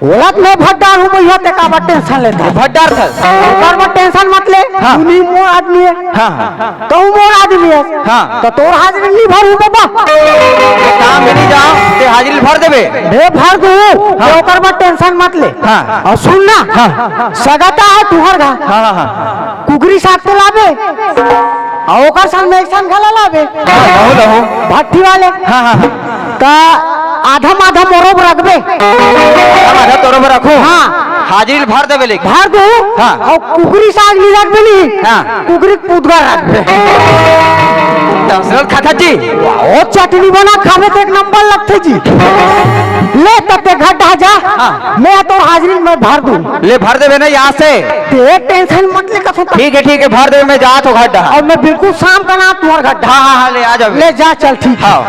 ओला त मैं भर डारहूँ भैया, ते काबर tension लेथस? भर डारथस। ओकर बर tension मत ले, हाँ। तू नी मोर आदमी हे। हाँ, हाँ। तहूँ मोर आदमी हे। हाँ। त तोर हाजिरी नी भरहूँ बाबा। काम में नी जाओ, ते हाजिरी भर देबे। बे भर दूँ, हाँ। ते ओकर बर tension मत ले। हाँ। अउ सुन ना, हाँ। सगा त हे तुँहर घर। हाँ, हाँ, हाँ। कुकरी साग तो लाबे। अउ ओकर संग में एक संग घला लाबे। हाँ, लहूँ, लहूँ। भट्ठी वाले। हाँ, हाँ, हाँ। त आधा माधा मोरो बर रखबे। आधा माधा तोरो बर रखूँ? हाँ। हाजिरी भर देबे लेकिन। भर दूँ। हाँ। अउ कुकरी साग नी रखबे नी। हाँ। कुकरी के पुतगा रखबे। तमसरल खाता जी। ओ चटनी बना खाबे त एक नंबर लगथे जी। ले त ते घर डहा जा। हाँ। मैं तोर हाजिरी मैं भर दूँ। ले भर देबे ना यहाँ से। ते tension मत ले कसम। ठीक हे, ठीक हे, भर देबे, मैं जात हों घर डहा। अउ मैं बिल्कुल शाम का ना तुँहर घर डहा। हाँ, हाँ, हाँ, ले आ जाबे। ले जा, चल, ठीक हे। हाँ।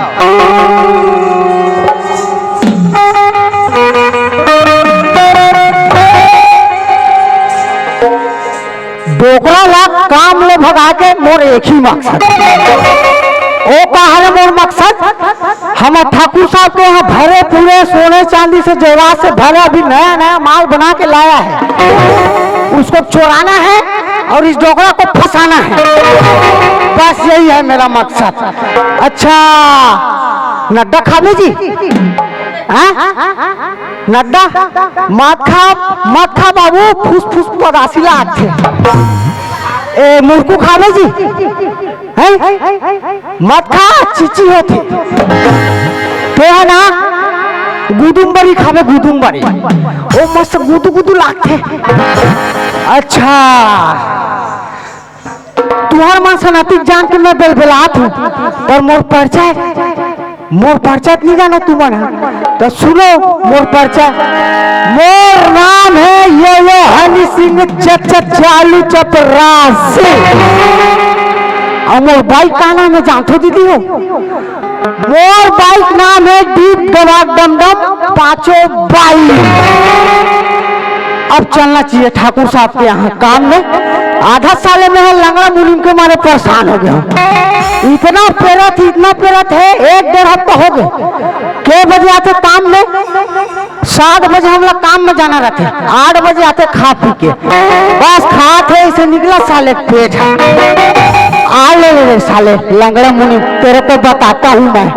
डोकरा ला काम ले भगा के मोर एक ही मकसद। ओ का हरे मोर मकसद? हमर ठाकुर साहब के यहाँ भरे पूरे सोने चांदी से जेवरात से भरे अभी नया नया माल बना के लाया है, उसको चुराना है और इस डोकरा को फंसाना है। बस यही है मेरा मकसद। अच्छा, नड्डा खाबे जी? हाँ? नड्डा? मत खा, मत खा बाबू, फुसफुस पदासी लागथे। ए, मुरकू खाबे जी? हैं? मत खा, चिची होथे। ते हे ना, गुदुम्बरी खाबे, गुदुम्बरी। ओ मस्त गुदु गुदु लागथे। अच्छा, तुँहर मन सनातिक जान के मैं बेलबेलात हूँ, पर मोर परिचय मोर परिचय नी जानो तुमन ह, त सुनो मोर परिचय। मोर नाम हे यो यो हनी सिंह चच चालू चपरासी। अउ मोर बाइक का नाम हे जानथो दीदी हो? मोर बाइक नाम हे डीप दबाक डमडम पाँचों बाइक। अब चलना चाहिए ठाकुर साहब के यहाँ काम में। आधा साले में हे लंगड़ा मुनीम के मारे परेशान हो गया हूँ। इतना पेरत, इतना पेरत हे, एक डेढ़ हफ्ता हो गया। के बजे आथे काम में? सात बजे हमला काम में जाना रहथे, आठ बजे आथे खा पी के, बस खात हे, इसे निकला साले पेट हे। आ ले, ले, ले साले लंगड़ा मुनीम, तेरे को बताता हूँ मैं।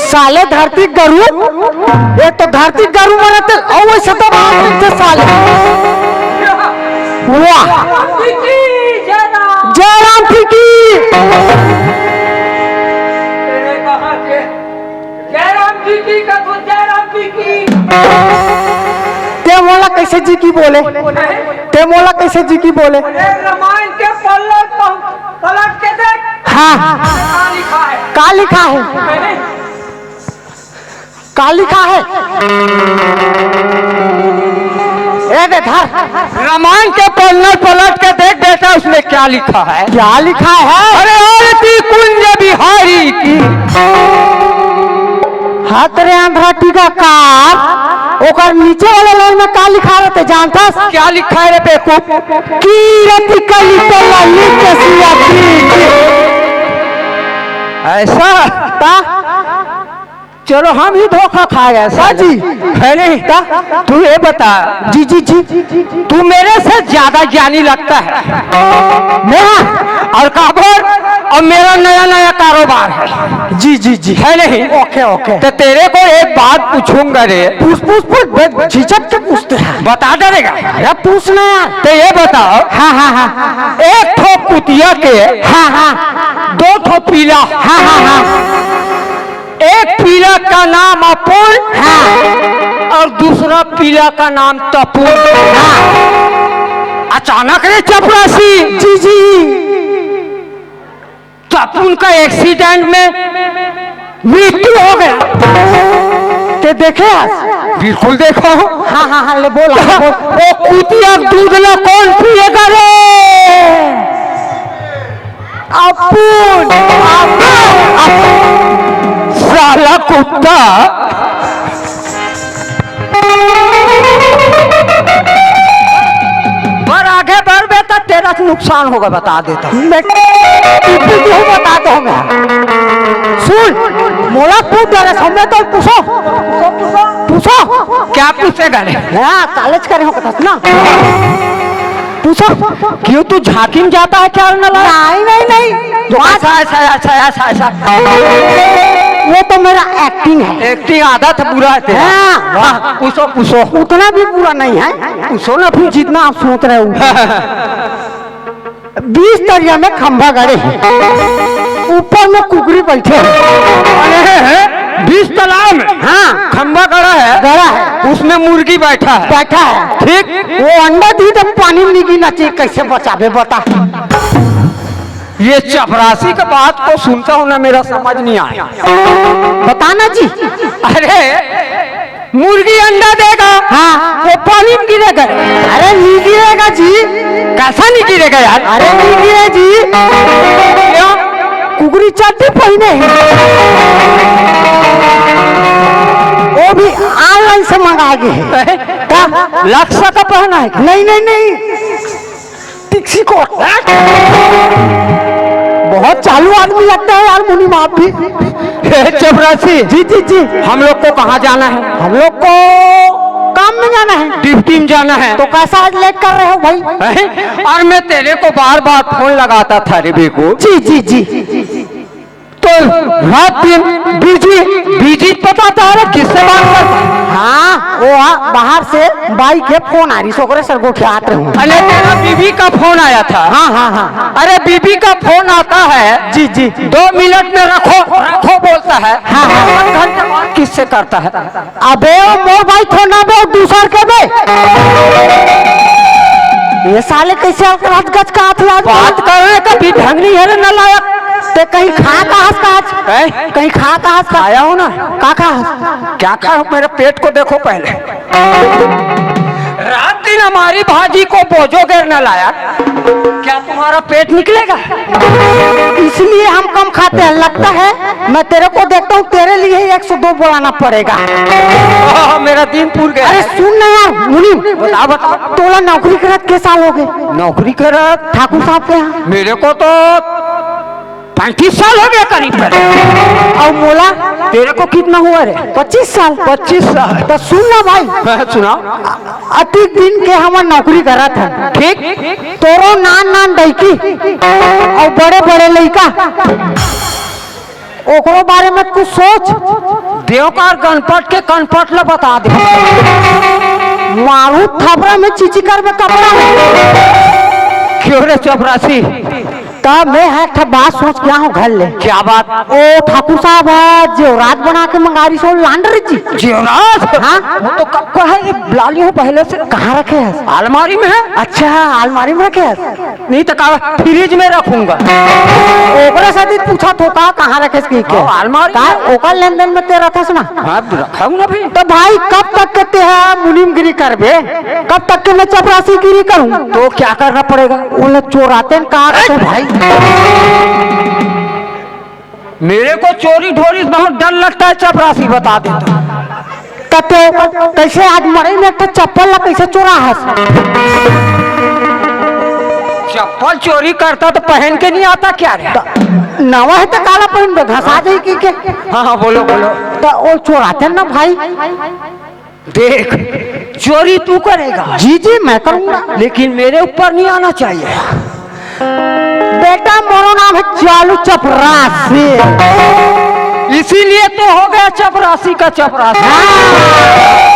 साले धरती गरु, एक तो धरती गरु मरत, अउ वइसे तो बात करथे साले। वाह। जयराम जी की। जयराम जी की, कथो जयराम जी की। ते मोला कइसे जी की बोले? ते मोला कइसे जी की बोले? अरे, रामायण के पल्ला पलट के देख। हाँ। का लिखा है? का लिखा है? का लिखा है? ए दे धर। रामायण के पन्ना पलट के देख बेटा, उसमें क्या लिखा है? क्या लिखा है? अरे आरती कुंज बिहारी की। हाँ तेरे आंध्रा टीका कार, ओकर नीचे वाले लाइन में का लिखा रहते जानथस? क्या लिखा है रे बेवकूफ? कीरति कलित ललित सिया की। ऐसा? का? चलो, हम ही धोखा खा गए हाँ साले। जी। है नहीं? का? तू ये बता। जी, जी, जी। तू मेरे से ज्यादा ज्ञानी लगता है। मैं? और काबर? और मेरा नया नया कारोबार है। जी, जी, जी। है नहीं? ओके, ओके। तो तेरे को एक बात पूछूंगा रे। पूछ, पूछ, पूछ, बे-, झिझक के पूछते हैं। बता डरेगा? अरे पूछ ना यार। तो ये बताओ। हाँ, हाँ, हाँ। एक ठो कुतिया के हाँ, हाँ। दो ठो पीला। हाँ, हाँ, हाँ। एक पीला का नाम अपुन हाँ। और दूसरा पीला का नाम तपुन। हाँ। अचानक रे चपरासी जी, जी। तपुन का एक्सीडेंट में मृत्यु हो गया। ते देखे हस? बिल्कुल देखो। हाँ, हाँ, हाँ, ले बोल, हाँ, बोल। वो कुतिया दूध ला कौन पिएगा रे? अपुन, अपुन, अपुन। साला कुत्ता। पर आगे बढ़ बेटा, तेरा नुकसान होगा, बता देता हूँ। मैं, तू, तू, तू बता दो मैं। सुन, मोला पूछ डरे, सामने तो पूछो। पूछो। क्या पूछेगा रे? हाँ, कॉलेज करे हो कथस ना। पूछो। क्यों तू झांकी में जाता है क्या नला? नहीं, नहीं, नहीं। तो बात ऐसा, ऐसा, ऐसा, ऐसा, ऐसा। वो तो मेरा एक्टिंग है। एक्टिंग आधा तो बुरा है तेरा। हाँ। वाह, पूछो, पूछो। उतना भी बुरा नहीं है। पूछो ना फिर। जितना आप सोच रहे हो। बीस तरिया में खंभा गड़े हैं, ऊपर में कुकरी बैठे हैं। अरे, बीस तलाव में हाँ। खंभा गड़ा है, गड़ा है। उसमें मुर्गी बैठा है। बैठा है। ठीक। वो अंडा दी जब पानी में नहीं गिरना चाहिए, कैसे बचावे बता? ये चपरासी की बात को सुनता हूँ ना, मेरा समझ नहीं आया। बताना जी। अरे, मुर्गी अंडा देगा, हाँ। वो पानी में गिरेगा। अरे नहीं गिरेगा जी। कैसा नहीं गिरेगा यार? अरे नहीं गिरे जी। क्या? कुकरी चड्डी पहने हैं। वो भी ऑनलाइन से मंगा के है। हैं? क्या? लक्सा का पहना है क्या? नहीं, नहीं, नहीं। टिक्सी को। बहुत चालू आदमी लगता है यार मुनीम आप भी। हे चपरासी, जी, जी, जी। हम लोग को कहाँ जाना है? हम लोग को काम में जाना है। ड्यूटी में जाना है। तो कैसा आज लेट कर रहे हो भाई? हैं? और मैं तेरे को बार बार फोन लगाता था रे बेगू। जी, जी, जी। तो रात दिन बिजी, बिजी बताता है रे, किससे बात करता? हाँ, वो आ, बाहर से बाई के फोन आ रही, सोकरे सर गोठियात रहूं। अरे तेरा बीबी का फोन आया था। हाँ, हाँ, हाँ। अरे बीबी का फोन आता है। जी, जी। दो मिनट में रखो, रखो बोलता है। हाँ, हाँ। आध घंटे बाद किससे करता है? अबे वो मोर बाई थोड़ा बे, दूसर के बे। ये साले कैसे अलकरहत गच का हाथ लाग बात कर रहे, कभी ढंग नहीं है रे नालायक। ते कहीं खा का हंस का आज? हैं? कहीं खा का हंस का? आया हो ना? का खा हंस? क्या खा? मेरे पेट को देखो पहले। रात दिन हमारी भाजी को बोझो घेर नालायक। क्या तुम्हारा पेट निकलेगा? इसलिए हम कम खाते हैं। लगता है मैं तेरे को देखता हूँ, तेरे लिए ही एक सौ दो बुलाना पड़ेगा। आह, मेरा दिन पूर गया। अरे सुन ना यार मुनीम, बता, बता। तोला नौकरी करत के साल हो गए? नौकरी करत? ठाकुर साहब के यहाँ। मेरे को तो पैंतीस साल हो गया करीब करीब। और मोला? तेरे को कितना हुआ रे? पच्चीस साल। पच्चीस साल। तो सुन ना भाई। हाँ, सुनाओ। अतिक दिन के हमन नौकरी करत हन। ठीक। तोरो नान नान दईकी और बड़े बड़े लइका। ओकरो बारे में कुछ सोच। देवकार गणपत के कनपट ल बता दे। मारू थपरा में चीची करबे कपड़ा में। क्यों रे चपरासी? त मैं ह एक ठा बात सोच के आहूं घर ले। क्या बात? ओ ठाकुर साहब ह जेवरात बना के मंगारी सो लांडर जी। जेवरात? हाँ? वो तो कब का है, ये लाली हो पहले से। कहाँ रखे है? अलमारी में है। अच्छा, अलमारी में रखे है। नहीं तो का फ्रिज में रखूंगा। ओकरे से भी पूछा तो का, कहाँ रखे इसकी के? हाँ, अलमारी का में। ओकर लेन देन में ते रखस ना। हाँ, रखा हूँ ना भाई। तो भाई, कब तक के ते है मुनीमगिरी करबे? कब तक के मैं चपरासीगिरी करूँ? तो क्या करना पड़ेगा? ओला चोराते न का तो भाई। मेरे को चोरी ढोरी से बहुत डर लगता है, चपरासी बता देता। त ते ओकर कैसे आज मड़ई में एक ठो चप्पल ला कैसे चोरा हस? चप्पल चोरी करता तो पहन के नहीं आता क्या रे? त नवा है तो काला पहनबे, घसा जाई की के? हाँ, हाँ, बोलो, बोलो। त ओ चोराते ना भाई। देख, चोरी तू करेगा। जी, जी, मैं करूंगा। लेकिन मेरे ऊपर नहीं आना चाहिए। बेटा, मोरो नाम है चालू चपरासी। इसीलिए तो हो गया चपरासी का चपरासी। हाँ।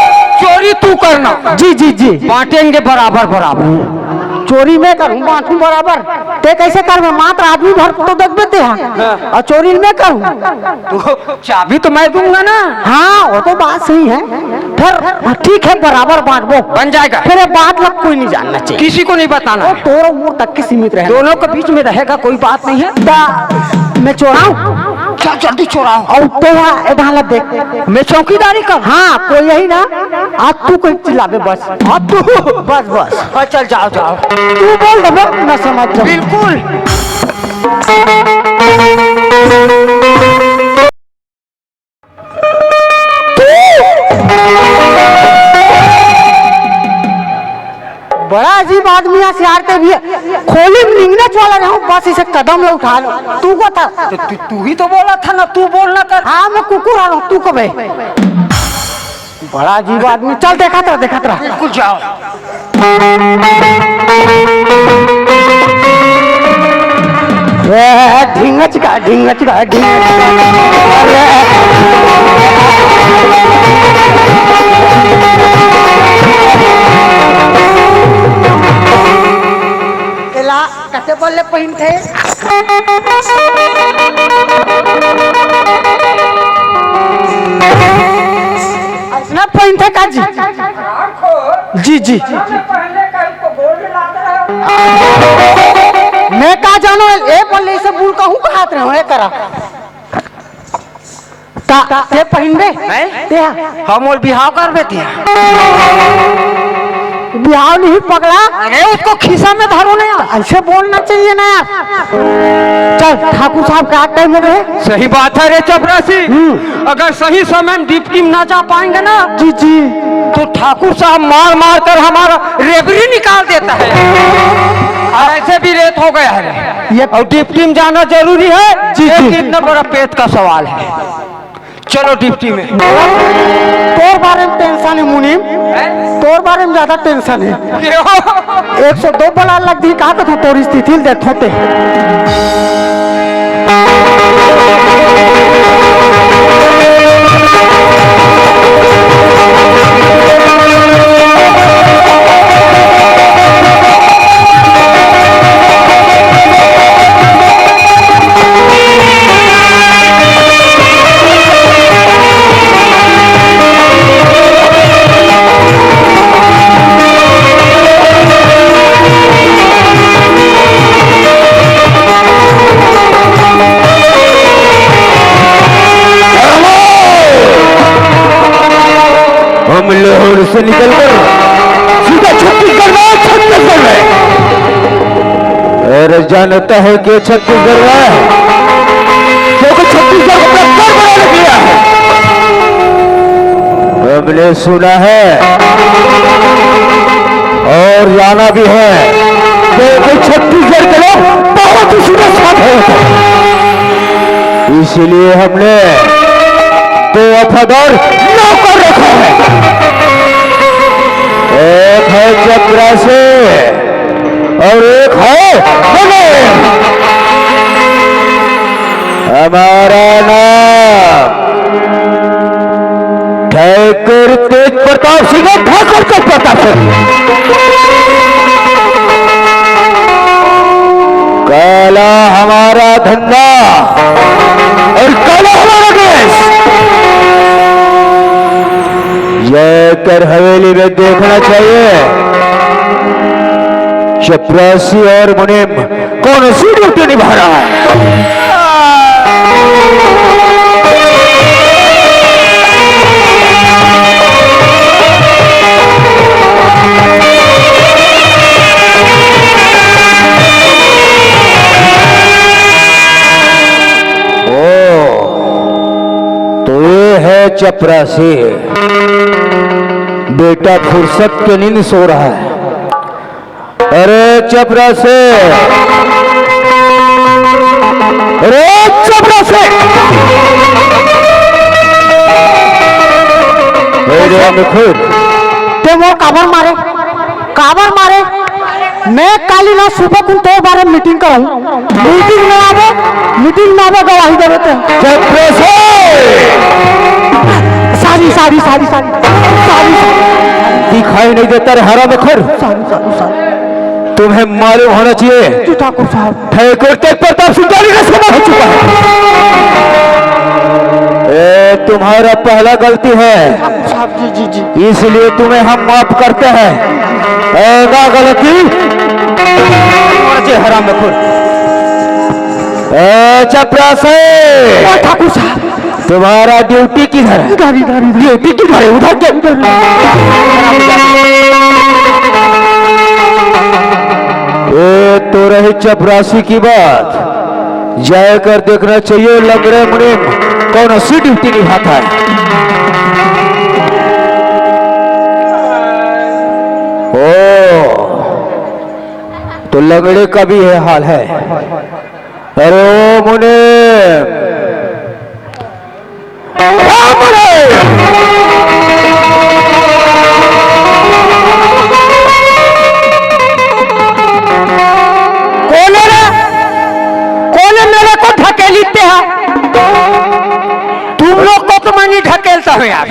चोरी तू करना। जी, जी, जी। बांटेंगे बराबर बराबर। चोरी मैं करूं, बांटूं बराबर। ते कैसे करबे? मात्र आदमी भर तो देखबे ते हा। हाँ। और चोरी मैं करूं। तो चाबी तो मैं दूंगा ना। हाँ, वो तो बात सही है। फिर ठीक है, बराबर बांटबो। बन जाएगा। फिर ये बात ला कोई नहीं जानना चाहिए। किसी को नहीं बताना वो है। तोर उम्र तक के सीमित रहेगा। दोनों के बीच में रहेगा, कोई बात नहीं है। दा, मैं चोराऊं? चल, जल्दी चोराओ। और तेरा ए धान ला देख। मैं चौकीदारी कर। हाँ, कोई यही ना। आज तू कोई चिल्लाबे बस। आज तू। बस, बस। हाँ, चल, जाओ, जाओ। तू बोल दबे, मैं समझ जाऊं। बिल्कुल। बड़ा अजीब आदमी है, सियार के भी है। खोली में निंगने वाला रहूं, बस इसे कदम ला उठा लो। तू को था? तो तू, तू ही तो बोला था ना, तू बोलना कर। हाँ, मैं कुकुर आ रहा हूँ, तू कबे? बड़ा अजीब आदमी। चल, देखा था, देखा था। बिल्कुल जाओ। ए, ढिंगच का, ढिंगच का, ढिंगच का। अरे। एला कते बल्ले पहिनथे? अइसना पहिनथे का जी? जी, जी। मैं का जानो, ए बल्ले इसे बुल कहूँ कहात रहे हो, ए करा। का, ते पहिनबे? मैं? ते हा? हम ओल बिहाव करबे ते। बिहाव नहीं पगला। अरे उसको खीसा में धरो ना यार। ऐसे बोलना चाहिए ना यार। चल, ठाकुर साहब का टाइम हो गए। सही बात है रे चपरासी। हम्म। अगर सही समय में डिप्टी में ना जा पाएंगे ना, जी, जी। तो ठाकुर साहब मार मार कर हमारा रेवड़ी निकाल देता है। और ऐसे भी रेत हो गया है। ये और डिप्टी में जाना जरूरी है। जी, एक जी। इतना बड़ा पेट का सवाल है। चलो डिप्टी में। तोर बारे में टेंशन है मुनीम, हैं? तोर बारे में ज्यादा टेंशन है। क्यों? एक सौ दो बला लग दी, का कथा तोर स्थिति ल देखो ते। हम लाहौर से निकलकर सीधा छत्तीसगढ़ में, छत्तीसगढ़ में। अरे जानता है कि छत्तीसगढ़ में, क्योंकि छत्तीसगढ़ को अपना घर बनाने दिया है। हमने सुना है और जाना भी है, क्योंकि छत्तीसगढ़ के लोग बहुत ही सीधे साधे होते हैं। इसीलिए हमने दो वफादार नौकर रखा है, एक है चपरासी और एक है मुनीम। हमारा नाम ठाकुर तेज प्रताप सिंह है, ठाकुर तेज प्रताप सिंह। काला हमारा धंधा और काला हमारा देश। जाकर हवेली में देखना चाहिए, चपरासी और मुनीम कौन सी ड्यूटी निभा रहा है। ओ, तो ये है चपरासी। बेटा फुर्सत के नींद सो रहा है। अरे चपरासी, अरे चपरासी, अरे मुखर। ते मोर काबर मारे? काबर मारे? मैं काली ना सुबह कुन तोर बारे मीटिंग कराऊं। मीटिंग में आवे, मीटिंग में आवे, गवाही देवे ते। चपरासी। Sorry, sorry, sorry, sorry. Sorry, sorry. दिखाई नहीं देता रे हरामखोर। Sorry, sorry, sorry. तुम्हें मालूम होना चाहिए, जी ठाकुर साहब। ठाकुर तेज प्रताप सिंह गाड़ी का समय हो चुका है। ए, तुम्हारा पहला गलती है, साहब, जी, जी, जी। इसलिए तुम्हें हम माफ करते हैं। ऐसा गलती जी हरामखोर। ए, चपरासी। ओ ठाकुर साहब। तुम्हारा ड्यूटी किधर है? इधर, इधर, इधर। ड्यूटी किधर है? उधर क्या? उधर। ये तो रही चपरासी की बात। जाकर देखना चाहिए लंगड़े मुनीम कौन सी ड्यूटी निभाता है। ओ, तो लंगड़े का भी ये हाल है। अरे ओ मुनीम, ओ मुनीम। कौन है रे? कौन है मेरे को ढकेलते हैं? तुम लोग को तो मैं नहीं ढकेलता हूँ यार।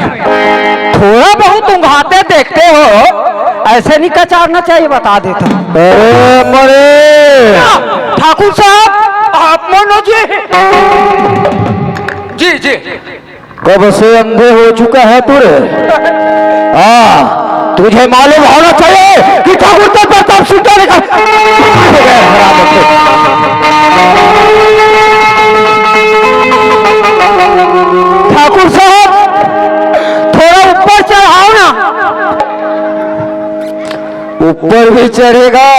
थोड़ा बहुत ऊंघाते देखते हो, ऐसे नहीं कचारना चाहिए, बता देता हूँ। अरे मरे। ठाकुर साहब, आप मानो जी। जी, जी। कब से अंधे हो चुका है तू रे? हाँ, तुझे मालूम होना चाहिए कि ठाकुर तेज प्रताप सिंह का ठाकुर साहब, थोड़ा ऊपर चढ़ाओ ना। ऊपर भी चढ़ेगा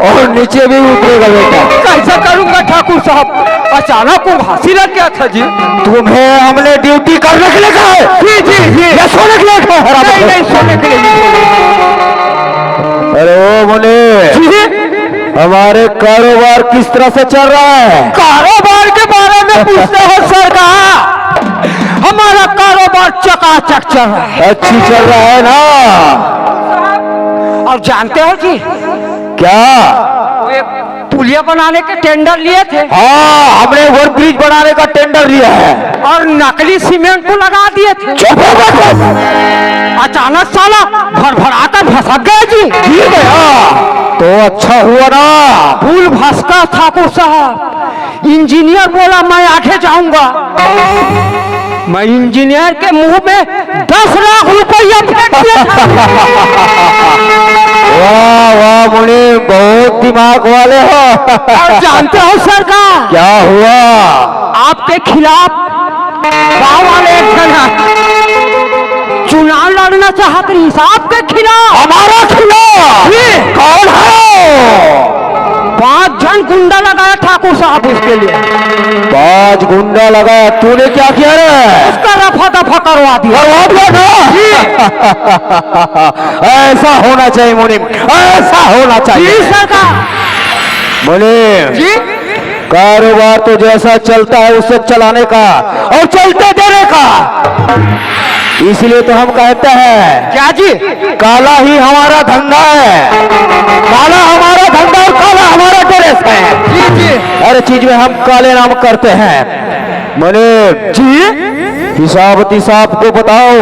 और नीचे भी उतरेगा बेटा। कैसा करूंगा ठाकुर साहब, अचानक वो घासी लग गया था जी। तुम्हें हमने ड्यूटी करने के लिए कहा है। जी, जी, जी। या सोने के लिए कहा है? नहीं, नहीं, सोने के लिए नहीं। अरे ओ मुनीम, जी। हमारे कारोबार किस तरह से चल रहा है? कारोबार के बारे में पूछते हो सरकार? हमारा कारोबार चकाचक चल रहा है। अच्छी चल रहा है ना? और जानते हो जी क्या? वो एक पुलिया बनाने के टेंडर लिए थे। हाँ, हमने ओवर ब्रिज बनाने का टेंडर लिया है। और नकली सीमेंट को लगा दिए थे। चुप रहो, बस। अचानक साला भड़भड़ाकर भसक गया जी। गिर गया तो अच्छा हुआ ना। भूल भसका ठाकुर साहब। इंजीनियर बोला, "मैं आगे जाऊंगा।" मैं इंजीनियर के मुंह में दस लाख रुपया फेंक दिया। वाह, वाह, मुनीम, बहुत दिमाग वाले हो। और जानते हो सरकार, क्या हुआ? आपके खिलाफ गांव वाले एक जना चुनाव लड़ना चाहते हैं आपके खिलाफ। हमारा खिलाफ? जी। कौन है? पांच जन गुंडा लगाया ठाकुर साहब उसके लिए। पांच गुंडा लगाया, तूने क्या किया रे? उसका रफा दफा करवा दिया। करवा दिया ना? जी। ऐसा होना चाहिए मुनीम, ऐसा होना चाहिए। जी सरकार। मुनीम, जी। कारोबार तो जैसा चलता है उसे चलाने का और चलते देने का। इसीलिए तो हम कहते हैं, क्या जी? काला ही हमारा धंधा है, काला हमारा धंधा और काला हमारा ड्रेस है। जी, जी। हर चीज में हम काले नाम करते हैं। मुनीम जी, हिसाब तिसाब को बताओ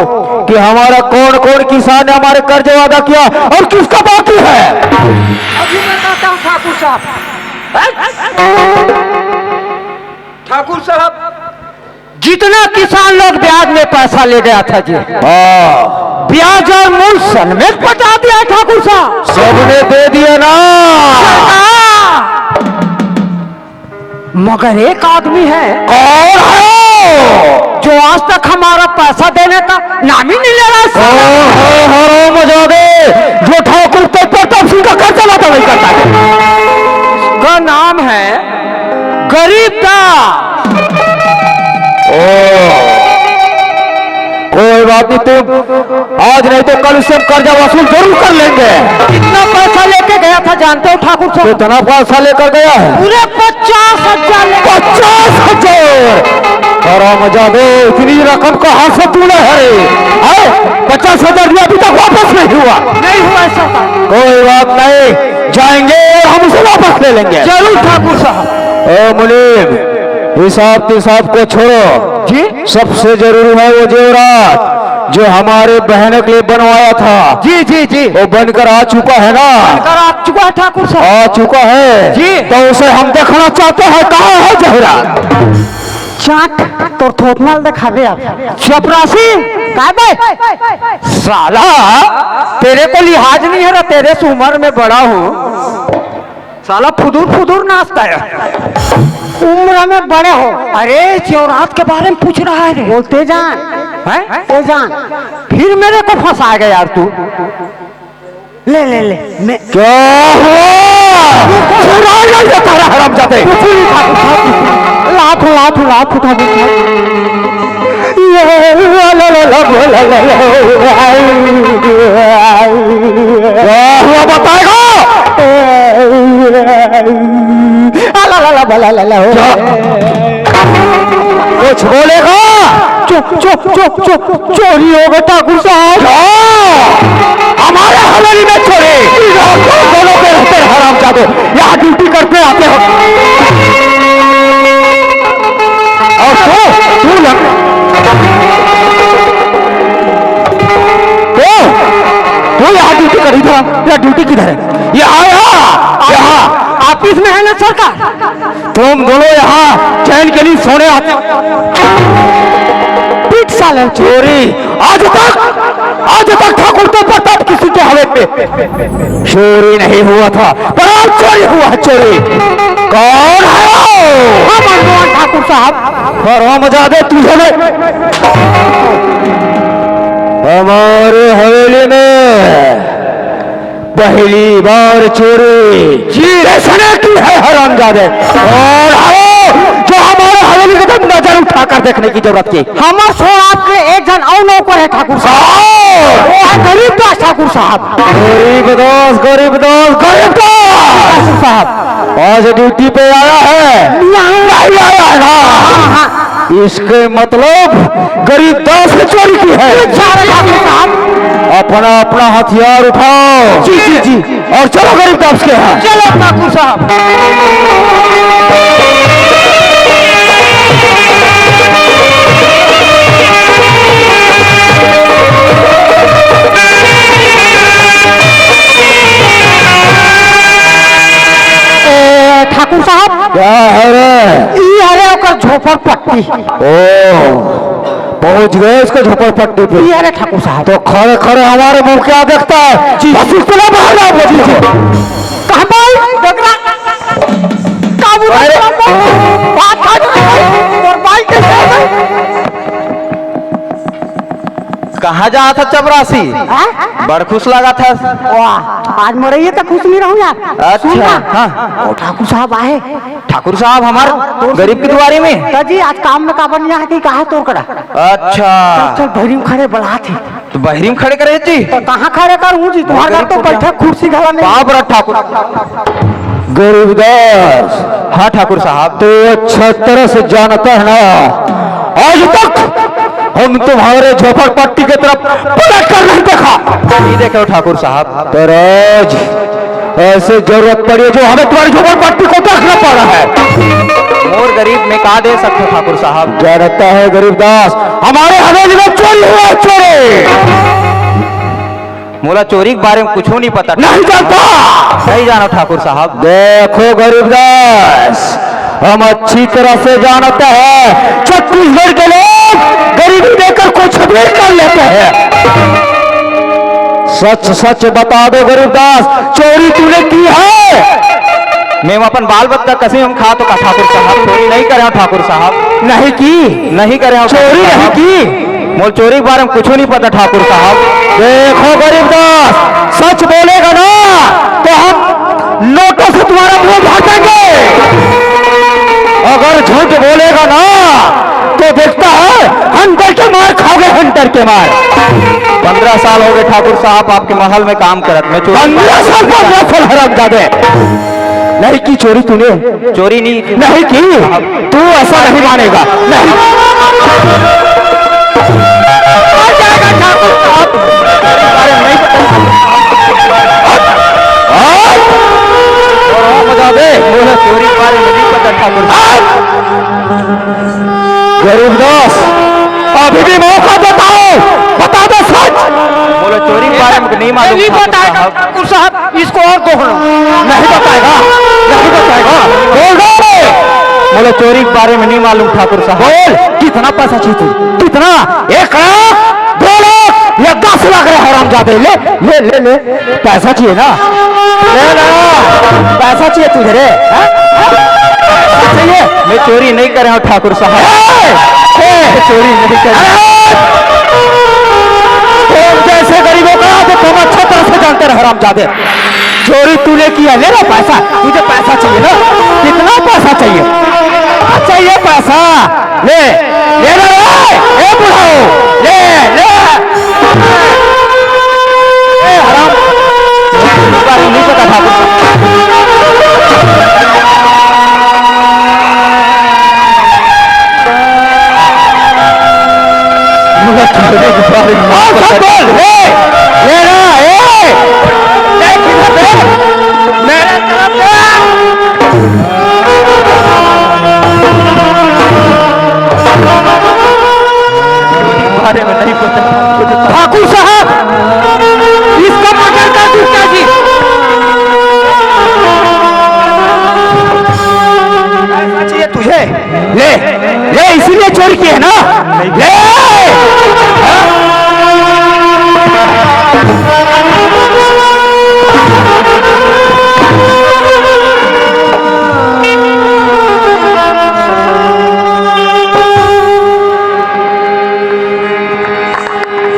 कि हमारा कौन कौन किसान ने हमारे कर्ज वादा किया और किसका बाकी है। अभी बताता हूँ ठाकुर साहब। ठाकुर साहब, जितना किसान लोग ब्याज में पैसा ले गया था जी, हाँ। ब्याज और मूल समेत पटा दिया ठाकुर साहब। सबने दे दिया ना? हाँ। मगर एक आदमी है। कौन है वो? जो आज तक हमारा पैसा देने का नाम ही नहीं ले रहा है, साला। ओहो, हरामजादे, जो ठाकुर को प्रताप सिंह का खर्चा लाता वही करता है। उसका नाम है गरीब दा। ओ, कोई बात नहीं, तुम आज नहीं तो कल उससे हम कर्जा वसूल जरूर कर लेंगे। कितना पैसा लेके गया था जानते हो ठाकुर साहब? कितना पैसा लेकर गया है? पूरे पचास हजार लेके। पचास हजार? हरामजादे, इतनी रकम कहाँ से तूने है? हैं? पचास हजार रुपया अभी तक वापस नहीं हुआ। नहीं हुआ ऐसा। कोई बात नहीं, जाएंगे और हम उसे वापस ले लेंगे। जरूर ठाकुर साहब। ओ मुनीम, हिसाब तिसाब को छोड़ो। जी? सबसे जरूरी है वो जेवरात जो हमारे बहन के लिए बनवाया था। जी, जी, जी। वो बनकर आ चुका है ना? बनकर आ चुका है ठाकुर साहब। आ चुका है। जी। तो उसे हम देखना चाहते हैं, कहाँ है जेवरात? चाट तोर थोथना ल दिखाबे अब। चपरासी, काय बे? साला, तेरे को लिहाज नहीं है ना, तेरे से उम्र में बड़ा हूँ। साला फुदूर फुदूर नाचता है। उम्र में बड़े हो। अरे, जेवरात के बारे में पूछ रहा है रे। बोलते जान। हैं? ए जान, फिर मेरे को फंसा गया यार तू। ले, ले, ले, मैं क्या हुआ? छुड़ा ले ये तारा हरामजादे। कुछ नहीं था, कुछ नहीं। लात, लात, लात उठा दे। ये, ला, ला, ला, ला, ला, ला, ला। क्या हुआ बताएगा? आ, ला, ला, ला, ला, ला, ला, ला। क्या? कुछ बोलेगा? चुप, चुप, चुप, चुप। चोरी हो गया ठाकुर साहब। क्या? हमारे हवेली में चोरी? तुम दोनों पे रहते हैं हरामजादे, यहाँ ड्यूटी करते आते हो। और तू, तू लग-, तू, तू यहाँ ड्यूटी कर, इधर आ, यहाँ ड्यूटी किधर है? यहाँ, यहाँ, यहाँ। ऑफिस में है ना सरकार? तुम दोनों यहाँ चैन के लिए सोने आते हो। पीट साले। चोरी आज तक, आज तक ठाकुर के प्रताप सिंह के हवेली में चोरी नहीं हुआ था, पर आज चोरी हुआ है, चोरी। कौन है वो? हम हनुमान ठाकुर साहब। हरामजादे, तुझे मैं हमारे हवेली में पहली बार चोरी जी। किसने की है हरामजादे? और आओ, जो हमारे हवेली के तरफ नजर उठाकर देखने की जरूरत की। हमर छोड़ आपके एक झन अउ नौकर है ठाकुर साहब। आओ। वो है गरीब दास ठाकुर साहब। गरीब दास, गरीब दास, गरीब दास। ठाकुर साहब। आज ड्यूटी पे आया है? नहीं। नहीं आया है ना? हाँ, हाँ। इसके मतलब गरीब दास ने चोरी की है। सारे ठाकुर साहब। अपना, अपना हथियार उठाओ। जी, जी, जी। और चलो गरीब दास के यहाँ। चलो ठाकुर साहब। ए, ठाकुर साहब। क्या है रे? ई अरे ओकर झोपड़पट्टी। ओ, पहुंच गए इसके झोपड़पट्टी पे। ई अरे ठाकुर साहब। तो खड़े खड़े हमारे मुंह क्या देखता है? जी। बस इसको ना बाहर लाओ, जी, जी। कहाँ भाई? डगरा। काबू अरे। रख, बात खा जाए। और भाई कैसे है? कहाँ जात हस चपरासी? हाँ? बड़ खुश लागत हस। वाह, आज मोर ये तो खुश नहीं रहूं यार। अच्छा, सुन ना। हाँ। ओ, ठाकुर साहब आए। ठाकुर साहब हमार गरीब के दुआरी में। तो जी, आज काम में काबर नहीं आए कि कहा तोर करा? अच्छा। चल, चल, बहरी में खड़े बलात हे। तो बहरी में खड़े करे जी? तो कहाँ खड़े करूँ जी? तुम्हारे घर तो बैठे कुर्सी घला नहीं। बाप रे ठाकुर। गरीबदास। हाँ ठाकुर साहब। तू अच्छा तरह से जानता है ना, आज तक हम तुम्हारे झोपड़पट्टी की तरफ पलट कर नहीं देखा। नहीं देखे हो ठाकुर साहब। तो रोज ऐसे जरूरत पड़ी है जो हमें तुम्हारी झोपड़पट्टी को देखना पड़ा है। मोर गरीब में का दे सकते हो ठाकुर साहब? जानता है गरीबदास, हमारे हवेली में चोरी हुआ है, चोरी। मोला चोरी के बारे में कुछू नहीं पता। नहीं जानता। नहीं जानो ठाकुर साहब। देखो गरीबदास, हम अच्छी तरह से जानते हैं, छत्तीसगढ़ के लोग गरीबी देकर कुछ भी कर लेते हैं। सच सच बता दो गरीबदास, चोरी तूने की है? मैं अपन बाल बच्चा कसे हम खा तो का ठाकुर साहब, चोरी नहीं करे हो ठाकुर साहब। नहीं की? नहीं करे हो चोरी ठाकुर नहीं साहब। की? मोर चोरी के बारे में कुछू नहीं पता ठाकुर साहब। देखो गरीबदास, सच बोलेगा ना तो हम नोटों से तुम्हारा मुंह भर देंगे। अगर झूठ बोलेगा ना तो देखता है हंटर के मार खाओगे, हंटर के मार। पन्द्रह साल हो गए ठाकुर साहब आपके महल में काम करत, मैं चोरी पन्द्रह साल का नफल हरामजादे। नहीं की चोरी तूने? चोरी नहीं की। नहीं की? तू ऐसा नहीं मानेगा। नहीं। आ जाएगा ठाकुर साहब। अरे नहीं। हट! हट! और मजा दे। बोला चोरी के बारे में नहीं पता ठाकुर साहब। गरीबदास, अभी भी मौका बताओ, बता दो सच। बोलो चोरी के बारे में नहीं मालूम नहीं ठाकुर बताएगा साहब। ठाकुर साहब, इसको और दोहराओ। नहीं बताएगा, नहीं बताएगा। बोल दो रे। बोलो चोरी के बारे में नहीं मालूम ठाकुर साहब। बोल, कितना पैसा चाहिए तुझे? कितना? एक लाख, दो लाख या दस लाख रे हरामजादे, ले, ले, ले, ले। पैसा चाहिए ना? ले ना, पैसा चाहिए तुझे रे, हाँ? पैसा चाहिए? मैं चोरी नहीं कर रहा हूँ ठाकुर साहब। ए, ए, मैं चोरी नहीं कर रहा। अरे, तुम जैसे गरीबों का तो तुम अच्छा तरह से जानते रहे हरामजादे। चोरी तूने किया, ले ना पैसा, तुझे पैसा चाहिए ना? कितना पैसा चाहिए? चाहिए पैसा। ले, ले रे, ए बुढ़ाओ, ले, ले। ए हराम, नहीं पता था। और सब बोल, ए, ले रे, ए, ले, ले, ले। मेरे तरफ से बारे में नहीं पता। ठाकुर साहब, इसका मर्डर कर दूंगा जी। पैसा चाहिए तुझे? ले, ले, इसीलिए चोरी की है ना? ले।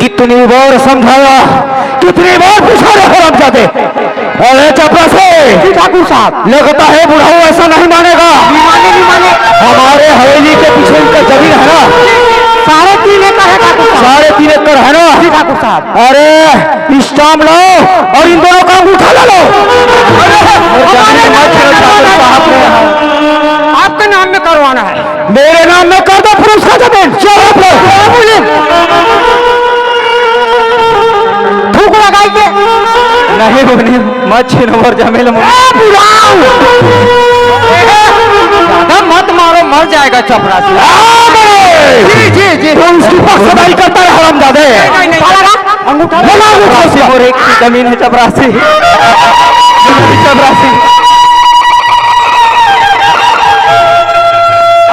कितनी बार समझाया, कितनी बार पूछा रे हरामजादे। अरे चपरासी। जी ठाकुर साहब। लगता है बुढ़ाऊ ऐसा नहीं मानेगा। नहीं माने, नहीं माने। हमारे हवेली के पीछे इनका जमीन है ना? साढ़े तीन एकड़ है ठाकुर साहब। साढ़े तीन एकड़ है ना? जी ठाकुर साहब। अरे stamp लाओ और इन दोनों का अंगूठा ला लो। अरे, हमारे नाम में करवाना है। आपके नाम में करवाना है। मेरे नाम में कर दो फिर उसका जमीन। चलो आप लोग। थूक लगाई के। नहीं बनी, मत छीनो मोर जमीन मोर। ए, बुलाओ। ज्यादा मत मारो, मर जाएगा चपरासी। आ गए। जी, जी, जी। तो उसकी पक्षधारी करता है हरामजादे। नहीं, नहीं, नहीं। साला ना, अंगूठा बोला अंगूठा उसका। और एक की जमीन है चपरासी। चपरासी।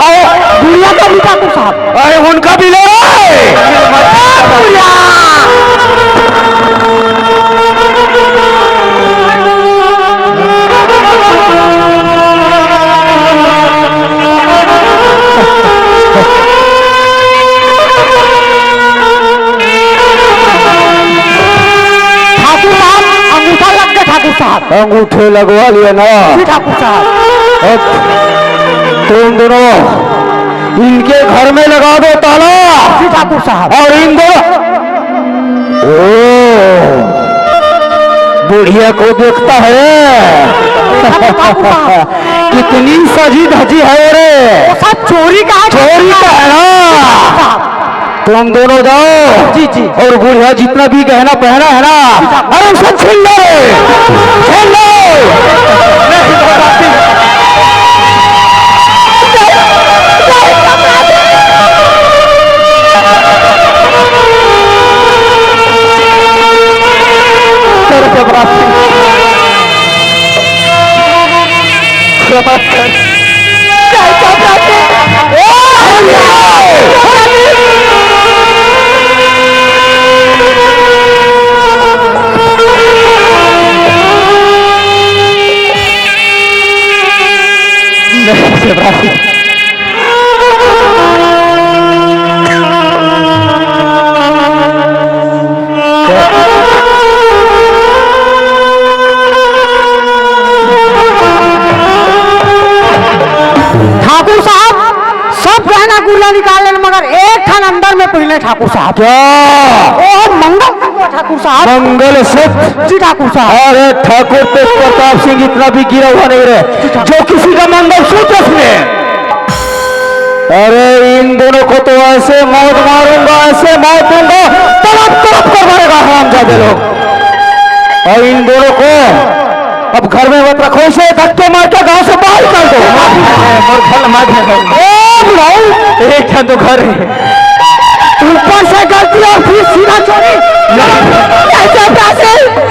अरे, बुढ़िया का भी ठाकुर साहब। अरे, उनका भी ले। ए, बुढ़िया। ठाकुर साहब, अंगूठा लग गया ठाकुर साहब। अंगूठे लगवा लिया ना। जी ठाकुर साहब। अब तुम दोनों इनके घर में लगा दो ताला। जी ठाकुर साहब। और इन दोनों, ओ, बुढ़िया को देखता है। ठाकुर साहब। कितनी सजी धजी है रे। वो सब चोरी का है। चोरी का है ना। साहब। तुम दोनों जाओ। जी, जी। और बुढ़िया जितना भी गहना पहना है ना, अरे उसे छीन लो, छीन लो। क्षमा कर। नहीं, शिवराज। ठाकुर साहब, सब गहना गुरिया निकाल लेन, मगर एक ठन अंदर में पहिने ठाकुर साहब। क्या? ओ मंगल ठाकुर साहब। मंगलसूत्र। जी ठाकुर साहब। अरे ठाकुर तेज प्रताप सिंह इतना भी गिरा हुआ नहीं रहे जो किसी का मंगलसूत्र छीने। अरे इन दोनों को तो ऐसे मौत मारूंगा, ऐसे मौत दूंगा, तड़प तड़प कर मरेगा हरामजादे लोग। और इन दोनों को अब घर में मत रखो, इसे धक्के मार के गांव से बाहर निकाल दो। मोर घर मार दे। ए बुढ़ऊ, एक ठन तो घर है। ऊपर से गलती और फिर सीधा चोरी। नहीं, नहीं, नहीं।